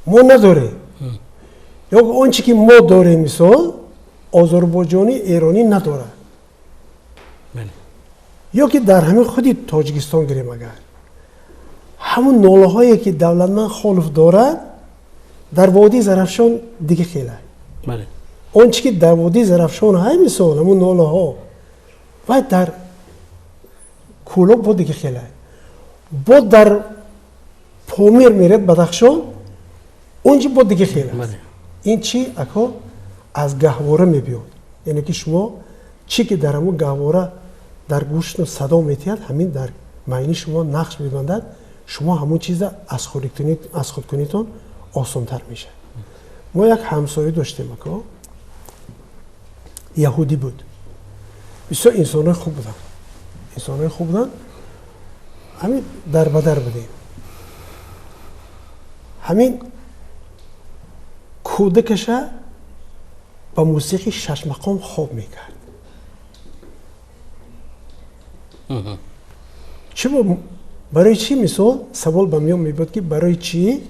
мо надорем. Ё он чи ки мо дорем, мисол, озарбойҷонӣ, эронӣ надорад. Ё ки дар ҳамин худи Тоҷикистон гирем, агар ҳамун нолаҳое ки Давлатманд Холов дорад, дар водии Зарафшон дига хелай. Он чи ки дар водии Зарафшон ҳай, мисол, ҳамун нолаҳо вай дар Кӯлоб бо дига хелай, бо дар Помир меред, Бадахшон, он чи бо дига хел аст. Ин чи ако аз гаҳвора мебиёд, яъне ки шумо чӣ ки дар ҳамун гаҳвора дар гӯштно садо метиҳад, ҳамин дар майни шумо нақш мебандад, шумо ҳамун чиза аз худкунитон осонтар мешавад. Мо як ҳамсоя доштем, ако, яҳудӣ буд. Бисёр инсонҳои хуб буданд, инсонҳои хуб буданд. Ҳамин дарбадар будем. Ҳамин кӯдакаша ба мусиқи шашмақом хоб мекард. Чӣ барои чӣ, мисол, савол ба миён мебиёд, ки барои чӣ,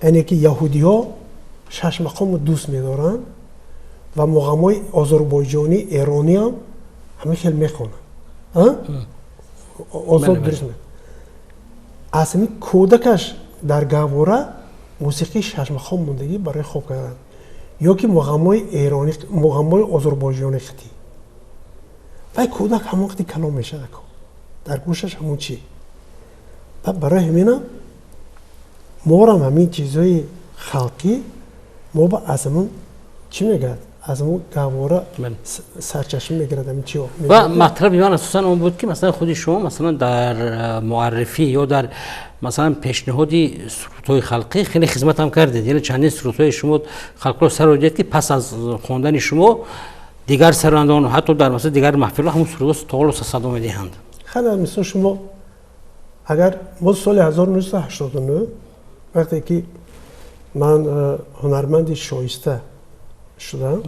яъне ки яҳудиҳо шашмақому дӯст медоранд ва муғаммои озарбойҷонӣ, эрониам ҳамин хел мехонанд, озод дуруст. Аз ҳамин кӯдакаш дар гаҳвора мусиқии шашмақом мондагӣ барои хоб кардан ё ки муғаммои эронӣ, муғаммои озарбойҷонӣ хитӣ, вай кӯдак ҳамон вақти калом мешавад, дар гӯшаш ҳамон чи. Барои ҳаминам морам ҳамин чизҳои халқӣ мо ба аз ҳамон чӣ мегӯяд, аз ҳамон гаҳвора сарчашма мегирад ҳамин чи. Ва матлаби ман асосан он буд, ки масалан худи шумо, масалан, дар муаррифӣ ё дар, масалан, пешниҳоди сурудҳои халқӣ хеле хизмат ҳам кардед. Яъне чандин сурудҳои шумо халқро сародед, ки пас аз хондани шумо дигар сарояндагон ҳатто дар, масалан, дигар маҳфилҳо ҳамон сурудҳо то ҳоло садо медиҳанд. Хеле, мисол, шумо агар мо соли 1989, вақте ки ман ҳунарманди шоиста шудам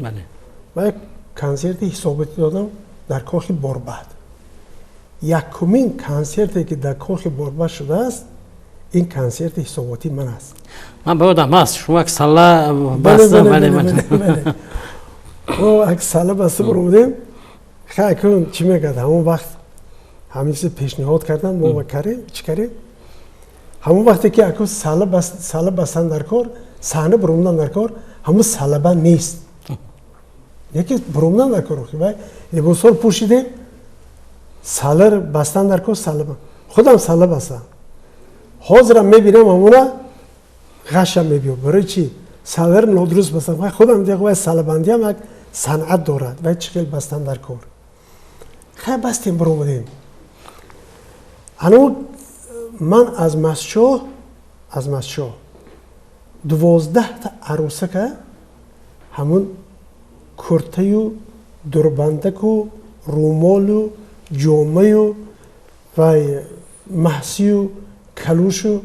ва як консерти ҳисоботӣ додам дар кохи Борбад, якумин консерте ки дар кохи Борбад шудааст, ин консерти ҳисоботии ман аст. Ман ба ёдам ҳаст, шумо як салла баста. Мо як салла баста баромадем. Акун чӣ мегӯяд, ҳамон вақт ҳамин чиз пешниҳод кардан, мо карем, чӣ карем, ҳамон вақте ки аку салла бастан дар кор, саҳна баромадан дар кор, ҳамон саллабанд нест, яке баромадан дар кор, вай либосҳоро пӯшидем, салла бастан дар кор, салла худам салла бастам. Ҳозирам мебинам ҳамона, ғашам мебиёд. Барои чӣ салларо нодуруст бастам? Вай худам вай саллабандиам як санъат дорад, вай чӣ хел бастан дар кор. Хай, бастем, баромадем. Ҳанӯ ман аз Масчоҳ 12та арӯсака, ҳамун куртаю дурбандаку румолу ҷомаю вай маҳсию калушу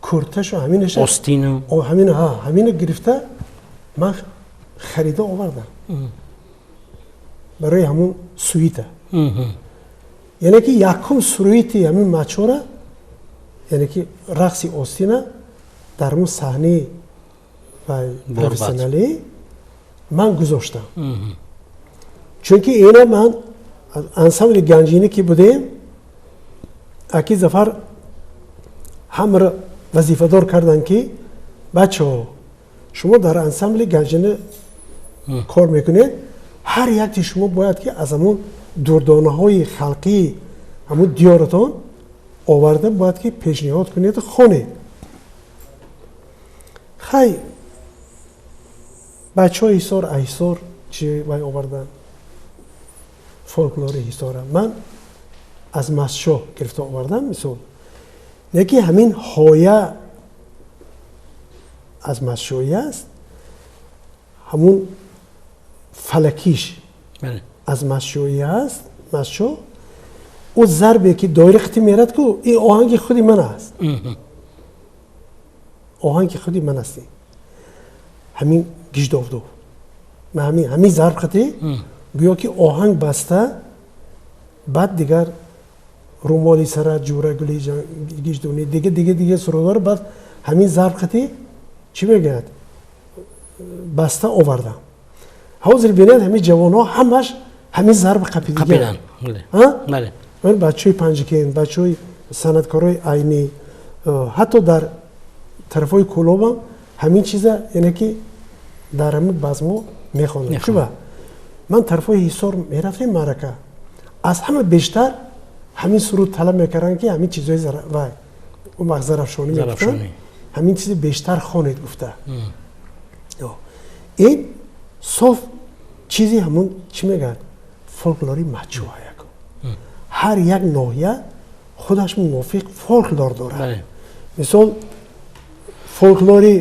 курташу ҳаминаша остину ҳамина, ҳамина гирифта ман харида овардам барои ҳамун сюита. Яъне ки якум сюити ҳамин мачора, яъне ки рақси остина дар ҳамун саҳнаи профессионалӣ ман гузоштам, чунки ина ман ансамбли Ганҷинӣ ки будем, аки Зафар ҳамаро вазифадор карданд, ки бачаҳо, шумо дар ансамбли Ганҷинӣ кор мекунед, ҳар якти шумо бояд ки аз ҳамун дурдонаҳои халқии ҳамун диёратон оварда бояд ки пешниҳод кунеду хонед. Хай, бачаҳои Ҳисор, Ҳисор чи вай оварданд, фолклори Ҳисора. Ман аз Масчоҳ гирифта овардам, мисол, яке ҳамин ҳоя аз Масчоҳӣ аст, ҳамун фалакиш аз Масчоҳӣ аст. Масчоҳ Ӯ зарбе ки доира қити мерад ку, ин оҳанги худи ман аст. Оҳанги худи ман аст. Ҳамин гиждовдов. Ман ҳамин зарб қити гӯё ки оҳанг баста, баъд дигар румоли сара ҷура гули гиждуни дига дига дига сурудҳоро баъд ҳамин зарб қити чӣ мегӯяд баста овардам. Ҳозир бинед, ҳамин ҷавонҳо ҳамаш ҳамин зарб қапидигианд. Бачаҳои Панҷакент, бачаҳои санъаткорои Айнӣ, ҳатто дар тарафҳои Кӯлобам ҳамин чиза, яъне ки дар ҳамин базмо мехонанд. Чуба ман тарафҳои Ҳисор мерафтем маърака, аз ҳама бештар ҳамин суруд талаб мекарданд, ки ҳамин чизҳои вай он вақт зарафшонӣ мегуфтанд, ҳамин чизи бештар хонед гуфта. Ин соф чизи ҳамун чӣ мегӯяд фолклори мачӯа. Ҳар як ноҳия худаш мувофиқ фолклор дорад. Мисол, фолклори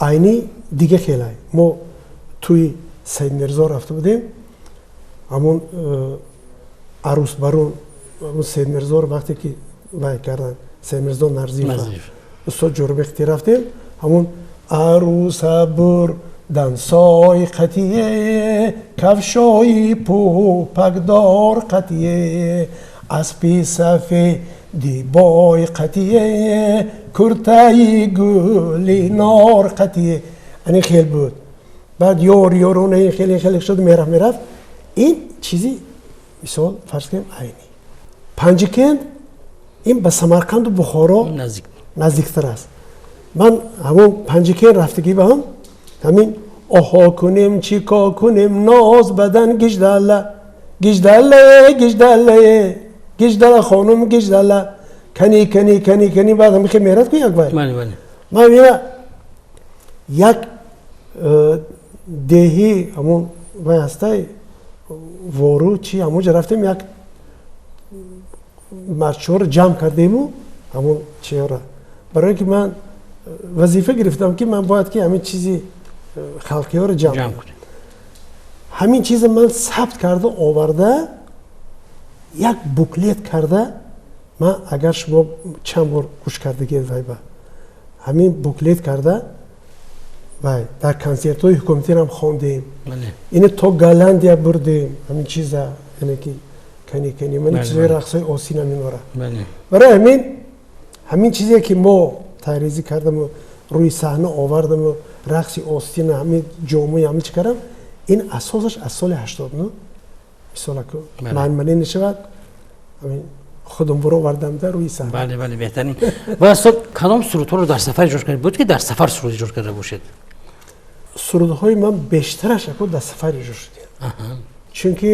Айнӣ дига хелай. Мо тӯи Саидмирзо рафта будем, ҳамун арӯсбарон Саидмирзоро вақте ки вай карданд, Саидмирзо Нарзиев, устод Ҷӯрабек рафтем, ҳамун арӯса бурдан сой қатие, кафшои пӯпакдор қатие, аспи сафеди бой қатие, куртаи гули нор қатие, ани хел буд. Баъд ёр ёрона хеле хеле шуд, мерафт мерафт. Ин чизи мисол фарз кунем Айнӣ. Панҷакент ин ба Самарқанду Бухоро наздиктар аст. Ман ҳамон Панҷакент рафтагӣ ба ҳам ҳамин оҳо кунем, чӣ кор кунем, ноз бадан гиждала гиждала гиждала гиждала хонум гиждала кани кани кани кани, баъд ҳамин хел мерад ку як вай. Ман ина як деҳи ҳамон вай ҳастай вору чи, ҳамонҷа рафтем, як марчҳоро ҷамъ кардему ҳамон чиҳоро, барои ки ман вазифа гирифтам, ки ман бояд ки ҳамин чизи халқиҳоро ҷамъ кунем. Ҳамин чиза ман сабт карда оварда, як буклет карда, ман агар шумо чанд бор гӯш кардагед вайба ҳамин буклет карда вай дар консертҳои ҳукуматиам хондем, ина то Голландия бурдем ҳамин чиза, яъне ки кани кани ман чизои рақсҳои осин ҳаминора. Барои ҳамин чизе ки мо таҳризӣ кардаму рӯи саҳна овардаму рақси остина, ҳамин ҷомаи ҳамин чӣ кардам, ин асосаш аз соли 89 мисолаку манманӣ нашавад, ҳамин худам буровардам дар рӯи саҳна. Бале, бале, беҳтарин. Ва устод, кадом сурудҳоро дар сафар иҷро кардед? Буд ки дар сафар суруд иҷро карда бошед? Сурудҳои ман бештараш ако дар сафар иҷро шудем, чунки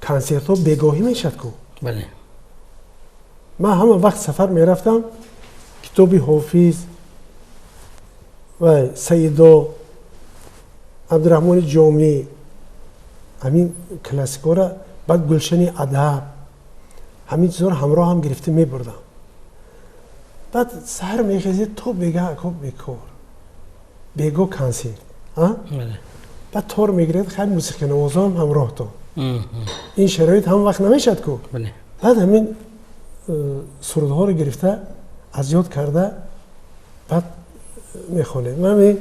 консертҳо бегоҳӣ мешад ку. Ман ҳама вақт сафар мерафтам, китоби Ҳофиз вай Саидо, Абдураҳмони Ҷомӣ, ҳамин классикҳоро, баъд Гулшани адаб, ҳамин чизҳоро ҳамроҳ ҳам гирифта мебурдам. Баъд саҳар мехезед то бегаҳ ако бекор, бегоҳ консерт, баъд тор мегиред, хайр, мусиқинавозоам ҳамроҳтон, ин шароит ҳама вақт намешад ку. Баъд ҳамин сурудҳоро гирифта аз ёд карда баъд мехонем. Ман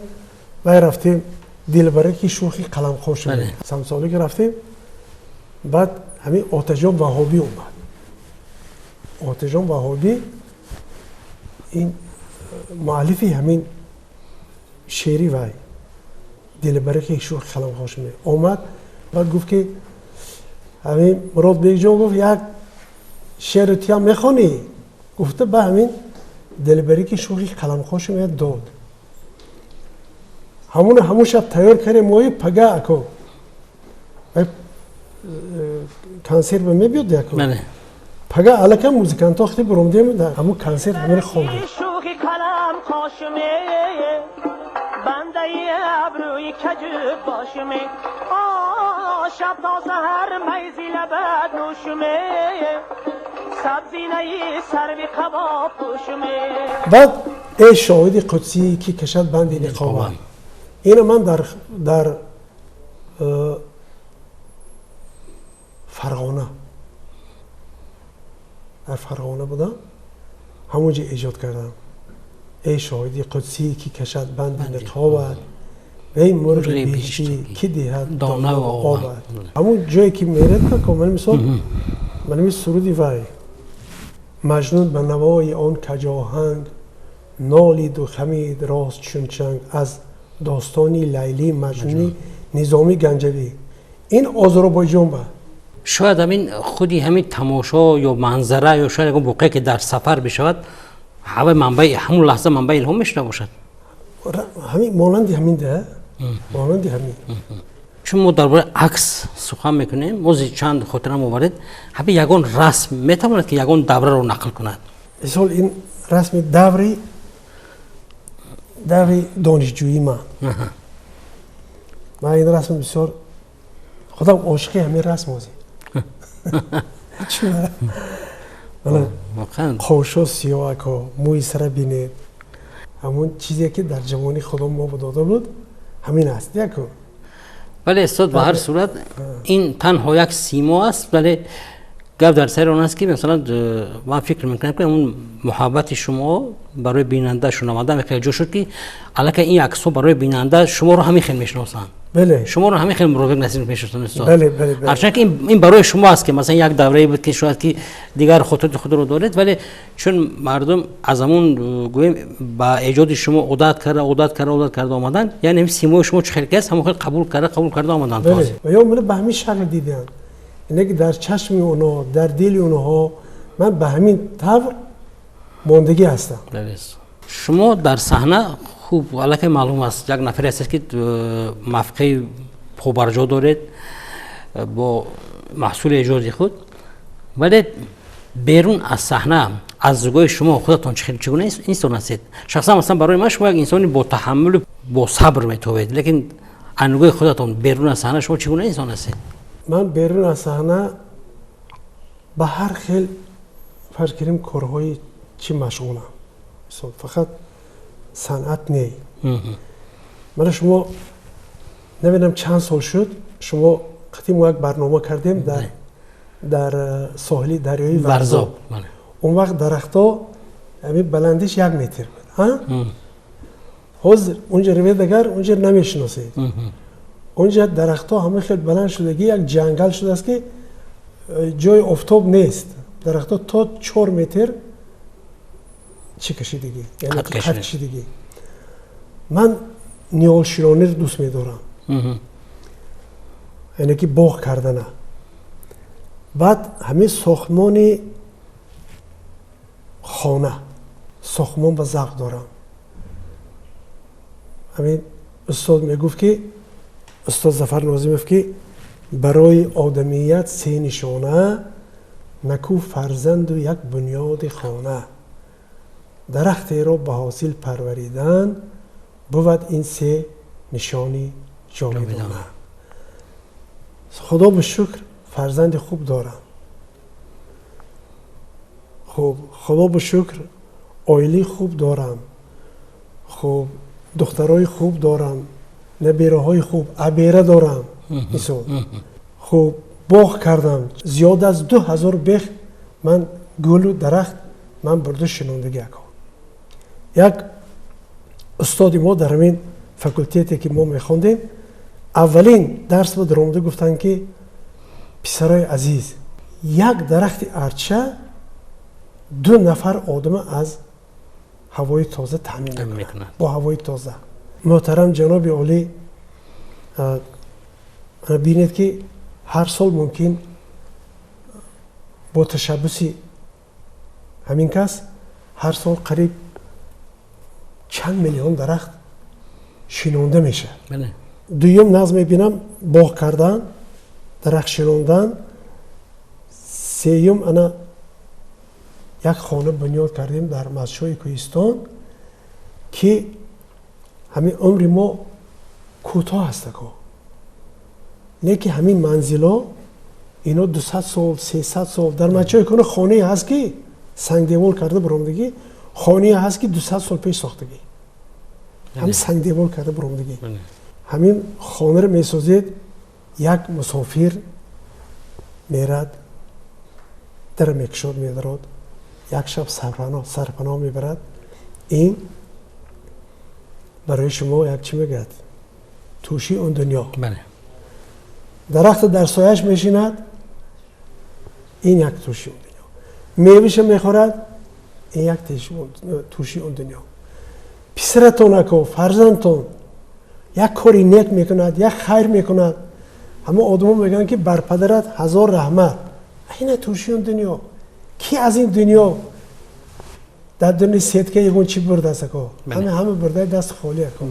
вай рафтем, дилбараки шӯхи қаламқош самсолӣ ки рафтем, баъд ҳамин Оташҷон Ваҳобӣ омад. Оташҷон Ваҳобӣ ин муаллифи ҳамин шеъри вай дилбараки шӯхи қаламқош омад. Баъд гуфт ки ҳамин Муродбекҷон гуфт, як шеъри туям мехонӣ гуфта, ба ҳамин дилбараки шӯхи қаламқош дод. Ҳамуна ҳамун шаб тайёр кардем, мои пага ако консерт ба мебиёд, яко пага аллакай музикантҳо хеле буромдем, ҳамун консерт ҳамина хондем. Бандаи абрӯи каҷу бошуме, шаб то саҳар майзи лабат нӯшуме, сабзинаи сарви қабо пӯшуме. Баъд эй шоҳиди қудсӣ, ки кашад банди ниқобам, ина ман дар Фарғона, дар Фарғона будам, ҳамонҷо эҷод кардам. Эй шоҳиди қудсӣ, ки кашад банди ниқобат, эй мурғи биҳиштӣ, ки диҳад дона ва обат. Ҳамон ҷое ки меред, ман мисол, ман суруди вай Маҷнун ба навои он каҷоҳанг нолиду хамид рост чун чанг, аз достони Лайлӣ Маҷнуни Низомӣ Ганҷавӣ, ин Озарбойҷон ба. Шояд ҳамин худи ҳамин тамошо ё манзара ё шояд ягон воқеа, ки дар сафар бишавад, ҳаваи манбаи ҳамун лаҳза манбаи илҳом мешуда бошад. Ҳамин монанди ҳамин да, монанди ҳамин. Чун мо дар бораи акс сухан мекунем, бози чанд хотирам оваред, ҳамин ягон расм метавонад, ки ягон давраро нақл кунад? Мисол, ин расми даври донишҷӯии ман. Ман ин расм бисёр, худам ошиқи ҳамин расм ҳозир. Қошо сиёҳако, мӯи сара бинед, ҳамон чизе, ки дар ҷавонӣ Худо мо дода буд, ҳамин аст яко. Вале, устод, ба ҳар сурат ин танҳо як симо аст, вале гап дар сари он аст, ки масалан ман фикр мекунам, ки ҳамун муҳаббати шумо барои бинанда, шунаванда ҳамин хел ҷо шуд, ки аллакай ин аксҳо барои бинанда шуморо ҳамин хел мешиносанд. Шуморо ҳамин хел Муродбек Насиров мешиносанд, устод. Ҳарчанд ки ин барои шумо аст, ки масалан як даврае буд, ки шояд ки дигар хотироти худро доред, вале чун мардум аз ҳамун, гӯем, ба эҷоди шумо одат карда, одат карда, одат карда омаданд, яъне ҳамин симои шумо чӣ хел ки аст, ҳамон хел қабул карда, қабул карда омаданд. Ва ё мана ба ҳамин шакл диданд, ине ки дар чашми онҳо, дар дили онҳо ман ба ҳамин тавр мондагӣ ҳастам. Шумо дар саҳна хуб аллакай маълум аст, як нафаре ҳастед, ки мавқеи побарҷо доред бо маҳсули эҷоди худ, вале берун аз саҳна аз нигоҳи шумо худатон чӣ гуна инсон ҳастед? Шахсан, масалан, барои ман шумо як инсони бо таҳаммулу бо сабр метобед, лекин аз нигоҳи худатон берун аз саҳна шумо чӣ гуна инсон ҳастед? Ман берун аз саҳна ба ҳар хел, фарз кунем, корҳои чӣ машғулам. Мисол, фақат санъат не. Мана шумо, намедонам, чанд сол шуд, шумо қатъи мо як барнома кардем дар соҳили дарёи Варзоб. Он вақт дарахтҳо ҳамин баландиш 1 метр буд. Ҳозир унҷа равед агар, унҷа намешиносед. Унҷа дарахтҳо ҳама хел баланд шудагӣ, як ҷангал шудааст, ки ҷои офтоб нест. Дарахтҳо то 4 метр чӣ кашидагӣ, қад кашидагӣ. Ман ниҳолшинониро дӯст медорам, яъне ки боғ кардана. Баъд ҳамин сохтмони хона, сохтмон ба завқ дорам. Ҳамин устод мегуфт, ки устод Зафар Нозимов, ки барои одамият се нишона: наку фарзанду як бунёди хона, дарахтеро ба ҳосил парваридан, бувад ин се нишони ҷовидона. Худо ба шукр, фарзанди хуб дорам. Хуб, Худо ба шукр, оилаи хуб дорам. Хуб, духтарои хуб дорам, набераҳои хуб, абера дорам. Мисол, хуб, боғ кардам, зиёд аз 2000 бех ман гулу дарахт ман бурда шинондагӣ. Ако, як устоди мо дар ҳамин факултете, ки мо мехондем, аввалин дарс ба даромада гуфтанд, ки писарои азиз, як дарахти арча ду нафар одама аз ҳавои тоза таъмин мекунад, бо ҳавои тоза. Муҳтарам ҷаноби олӣ, бинед, ки ҳар сол мумкин бо ташаббуси ҳамин кас ҳар сол қариб чанд миллион дарахт шинонда мешавад. Дуюм, нағз мебинам боғ кардан, дарахт шинондан. Сеюм, ана як хона бунёд кардем дар Мастчои кӯҳистон, ки ҳамин умри мо кӯтоҳ астако, не ки ҳамин манзило ино 200 сол, 300 сол. Дар Мастчои кӯҳистон хонае ҳаст, ки сангдевол карда буромадагӣ, хонае ҳаст, ки 200 сол пеш сохтагӣ, ҳамин сангдевол карда буромадагӣ. Ҳамин хонаро месозед, як мусофир. Мерад, дар мекушод, медарод, як шаб сарпаноҳ мебарад. Ин барои шумо як чӣ мегӯяд? Тӯши он дунё. Дарахт дар сояш мешинад, ин як тӯши он дунё. Мевиша мехӯрад, ин як тӯши он дунё. Писаратон ако, фарзандтон як кори нек мекунад, як хайр мекунад, ҳама одамо мегӯянд, ки бар падарат ҳазор раҳмат. Ина тӯши он дунё. Ки аз ин дунё дар дуни сетка ягон чӣ бурдааст ако? Ҳама бурдаи даст холӣ ако.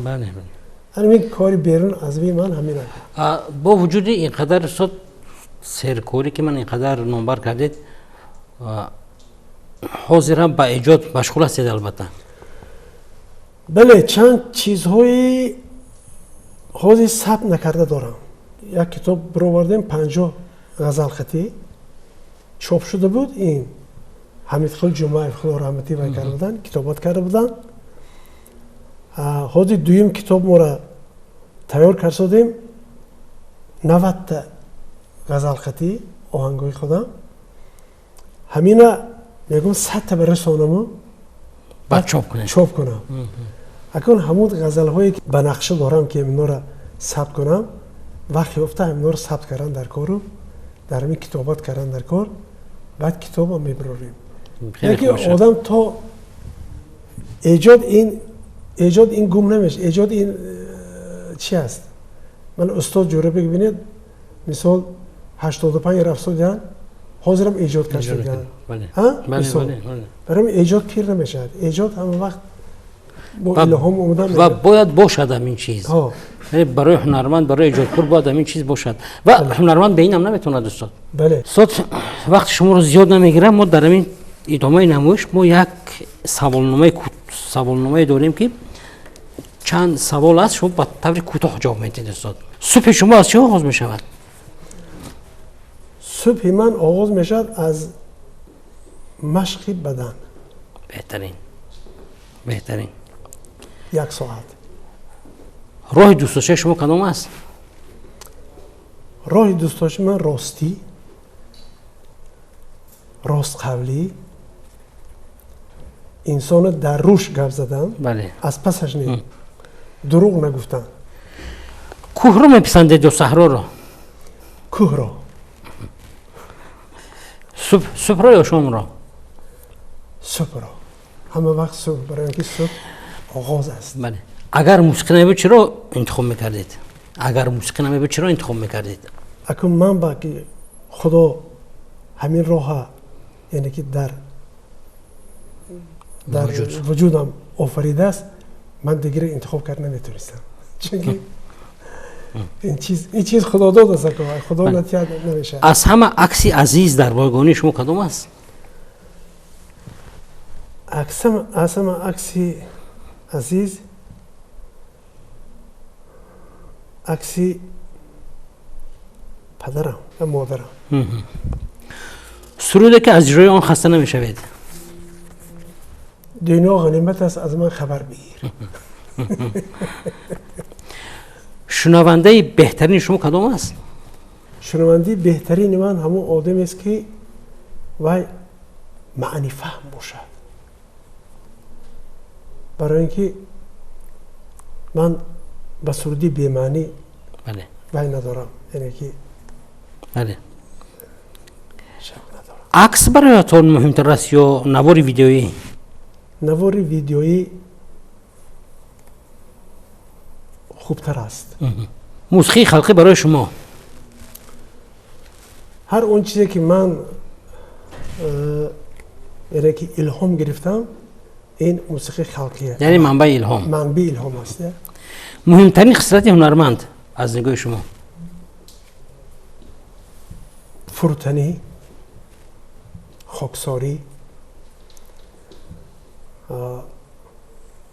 Ҳамин кори берун аз ви ман ҳамин ако. Бо вуҷуди ин қадар устод серкорӣ, ки ман ин қадар номбар кардед, ҳозир ҳам ба эҷод машғул ҳастед албатта? Бале, чанд чизҳои ҳозир сабт накарда дорам. Як китоб бировардем, 50 ғазалхатӣ чоп шуда буд. Ин Ҳамидқул Ҷумаев, худо раҳматӣ вай карда буданд, китобат карда буданд. Ҳозир дуюм китоб моро тайёр кардодем, 90 ғазалхатӣ оҳангои худам. Ҳамина мегӯм 100та барасонаму баъд чоп кунем. Чоп кунам. Акун ҳамун ғазалҳое ки ба нақша дорам, ки инора сабт кунам, вақт ёфта ҳаминора сабт кардан дар кору дар ҳамин китобат кардан дар кор, баъд китобам мебарорем. Яке одам то эҷод, ин эҷод ин гум намешавад. Эҷод ин чи аст? Ман устод Ҷӯрабек бинед, мисол 85 рафтодиян, ҳозирам эҷод кардагиян. Барои эҷод пир намешавад. Эҷод ҳама вақт бо илҳом омадан ва бояд бошад ҳамин чиз. Барои ҳунарманд, барои эҷодкор бояд ҳамин чиз бошад. Ва ҳунарманд бе ин ҳам наметавонад устод. Устод, вақти шуморо зиёд намегирам, мо дар ҳамин идомаи намоиш мо як саволномае дорем, ки чанд савол аст, шумо ба таври кӯтоҳ ҷавоб медиҳед устод. Субҳи шумо аз чӣ оғоз мешавад? Субҳи ман оғоз мешавад аз машқи бадан. Беҳтарин, беҳтарин. Як соат. Роҳи дӯстдоштаи шумо кадом аст? Роҳи дӯстдоштаи ман ростӣ, ростқавлӣ, инсонро дар рӯш гап задан, аз пасаш не, дурӯғ нагуфтан. Кӯҳро меписандед ё саҳроро? Кӯҳро. Субҳро ё шомро? Субҳро, ҳама вақт субҳ, барои ин ки субҳ оғоз аст. Бале. Агар мусиқӣ намебуд, чиро интихоб мекардед? Агар мусиқӣ намебуд, чиро интихоб мекардед? Акун ман ба ки худо ҳамин роҳа, яъне ки дар вуҷудам офаридааст, ман дигаре интихоб карда наметавонистам, чунки ин чиз худодод аст, худо натиҳад намешавад. Аз ҳама акси азиз дар бойгонии шумо кадом аст? Аз ҳама акси азиз акси падарам ва модарам. Суруде ки аз иҷрои он хаста намешавед? Дунё ғанимат аст, аз ман хабар бигир. Шунавандаи беҳтарини шумо кадом аст? Шунавандаи беҳтарини ман ҳамон одамест, ки вай маънифаҳм бошад, барои ин ки ман ба суруди бемаънӣ вай надорам, яъне ки шавқ надорам. Акс бароятон муҳимтар аст ё навори видеоӣ? Навори видеоӣ хубтар аст. Мусиқии халқӣ барои шумо? Ҳар он чизе ки ман яъне ки илҳом гирифтам, ин мусиқии халқӣ, яъне манбаи илҳом. Манбаи илҳом аст. Муҳимтарин хислати ҳунарманд аз нигоҳи шумо? Фурӯтанӣ, хоксорӣ,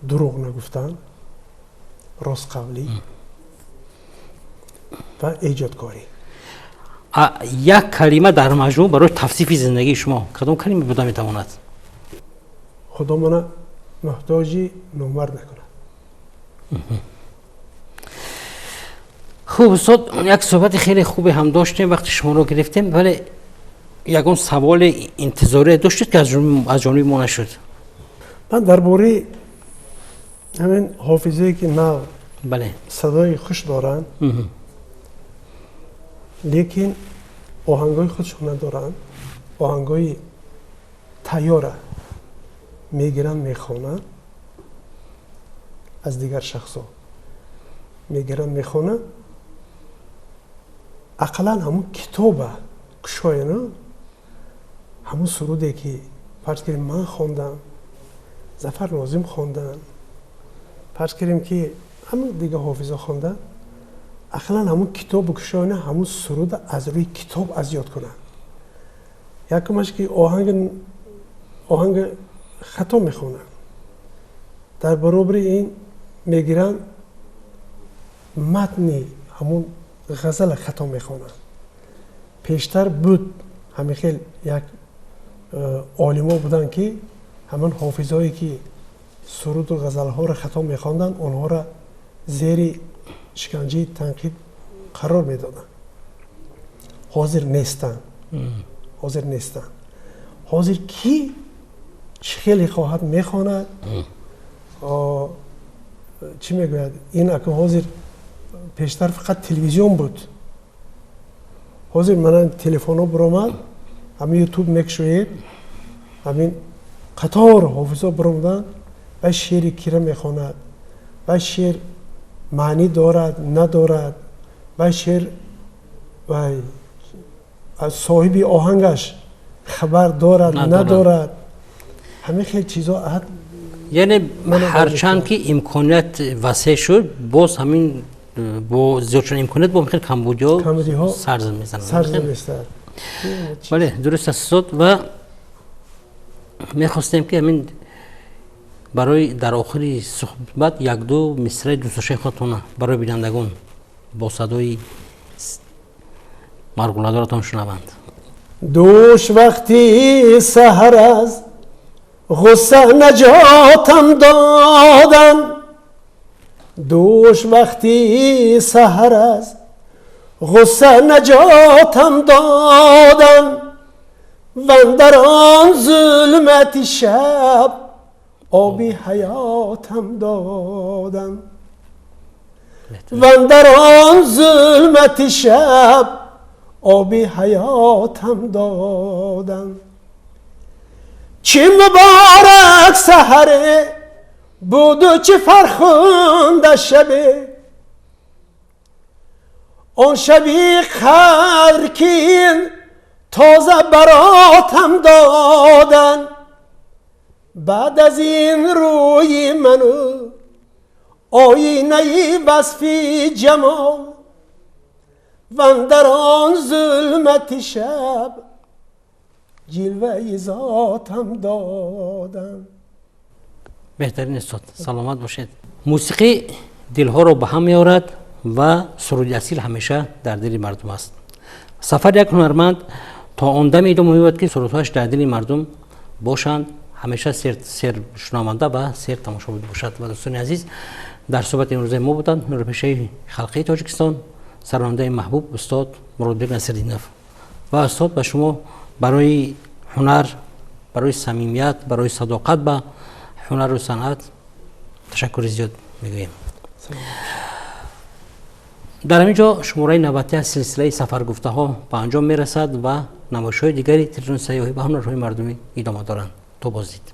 дурӯғ нагуфтан, ростқавлӣ ва эҷодкорӣ. Як калима дар маҷмӯъ барои тавсифи зиндагии шумо кадом калима буда метавонад? Худо мана муҳтоҷи номард накунад. Хуб, устод, як суҳбати хеле хубе ҳам доштем, вақти шуморо гирифтем, вале ягон саволи интизорие доштед, ки аз ҷониби мо нашуд? Ман дар бораи ҳамин ҳофизое, ки нав садои хуш доранд, лекин оҳангҳои худшон надоранд, оҳангҳои тайёра мегиранд, мехонанд, аз дигар шахсо мегиранд, мехонанд. Ақаллан ҳамун китоба кушояну ҳамун суруде, ки фарз кардем, ман хондам, Зафар Нозим хондан, фарз кардем, ки ҳамун дига ҳофизо хондан, ақаллан ҳамун китобу кушояну ҳамун суруда аз рӯи китоб аз ёд кунанд. Якумаш, ки оҳанг хато мехонанд, дар баробари ин мегиранд, матни ҳамун ғазала хато мехонанд. Пештар буд, ҳамин хел як олимо буданд, ки ҳамон ҳофизое, ки суруду ғазалҳоро хато мехонданд, онҳоро зери шиканҷаи танқид қарор медоданд. Ҳозир нестанд, ҳозир нестанд. Ҳозир ки чӣ хеле хоҳад, мехонад. Чӣ мегӯяд ин аку? Ҳозир, пештар фақат телевизион буд, ҳозир мана телефонҳо биромад, ҳамин Ютуб мекушоед, ҳамин қатор ҳофизо биромаданд ва шеъри кира мехонад ва шеър маънӣ дорад, надорад ва шеър вай аз соҳиби оҳангаш хабар дорад, надорад, ҳамин хел чизо. Яъне ҳарчанд ки имконият васеъ шуд, боз ҳамин бо зиёд шудани имконият бо хел камбудиҳо сар мезананд. Сар мезанад. Бале, дуруст аст, устод. Ва мехостем, ки ҳамин барои дар охири суҳбат якду мисраи дӯстдоштаи худатона барои бинандагон бо садои марғуладоратон шунаванд. Дӯш вақти саҳар аз ғусса наҷотам додан, дӯш вақти саҳар аз ғусса наҷотам додан, вандар он зулмати шаб оби ҳаётам додан, вандар он зулмати шаб оби ҳаётам додан. Чӣ муборак саҳаре буду, чӣ фархунда шабе, он шаби қадр, ки тоза баротам додан. Баъд аз ин рӯи ману оинаи васфи ҷамол, вандар он зулмати шаб ҷилваи зотам додан. Беҳтарин, устод, саломат бошед. Мусиқӣ дилҳоро ба ҳам меорад ва суруди асил ҳамеша дар дили мардум аст. Сафари як ҳунарманд то он даме идома меёбад, ки сурудҳояш дар дили мардум бошанд, ҳамеша сершунаванда ва сер тамошо бошад. Ва дӯстони азиз, дар суҳбати имрӯзаи мо буданд ҳунарпешаи халқии Тоҷикистон, сарояндаи маҳбуб устод Муродбек Насриддинов. Ва устод, ба шумо барои ҳунар, барои самимият, барои садоқат ба ҳунару санъат ташаккури зиёд мегӯем. Дар ҳамин ҷо шумораи навбатӣ аз силсилаи сафаргуфтаҳо ба анҷом мерасад ва намоишҳои дигари телевизиони сайёҳӣ ба ҳунарҳои мардумӣ идома доранд. То боздид.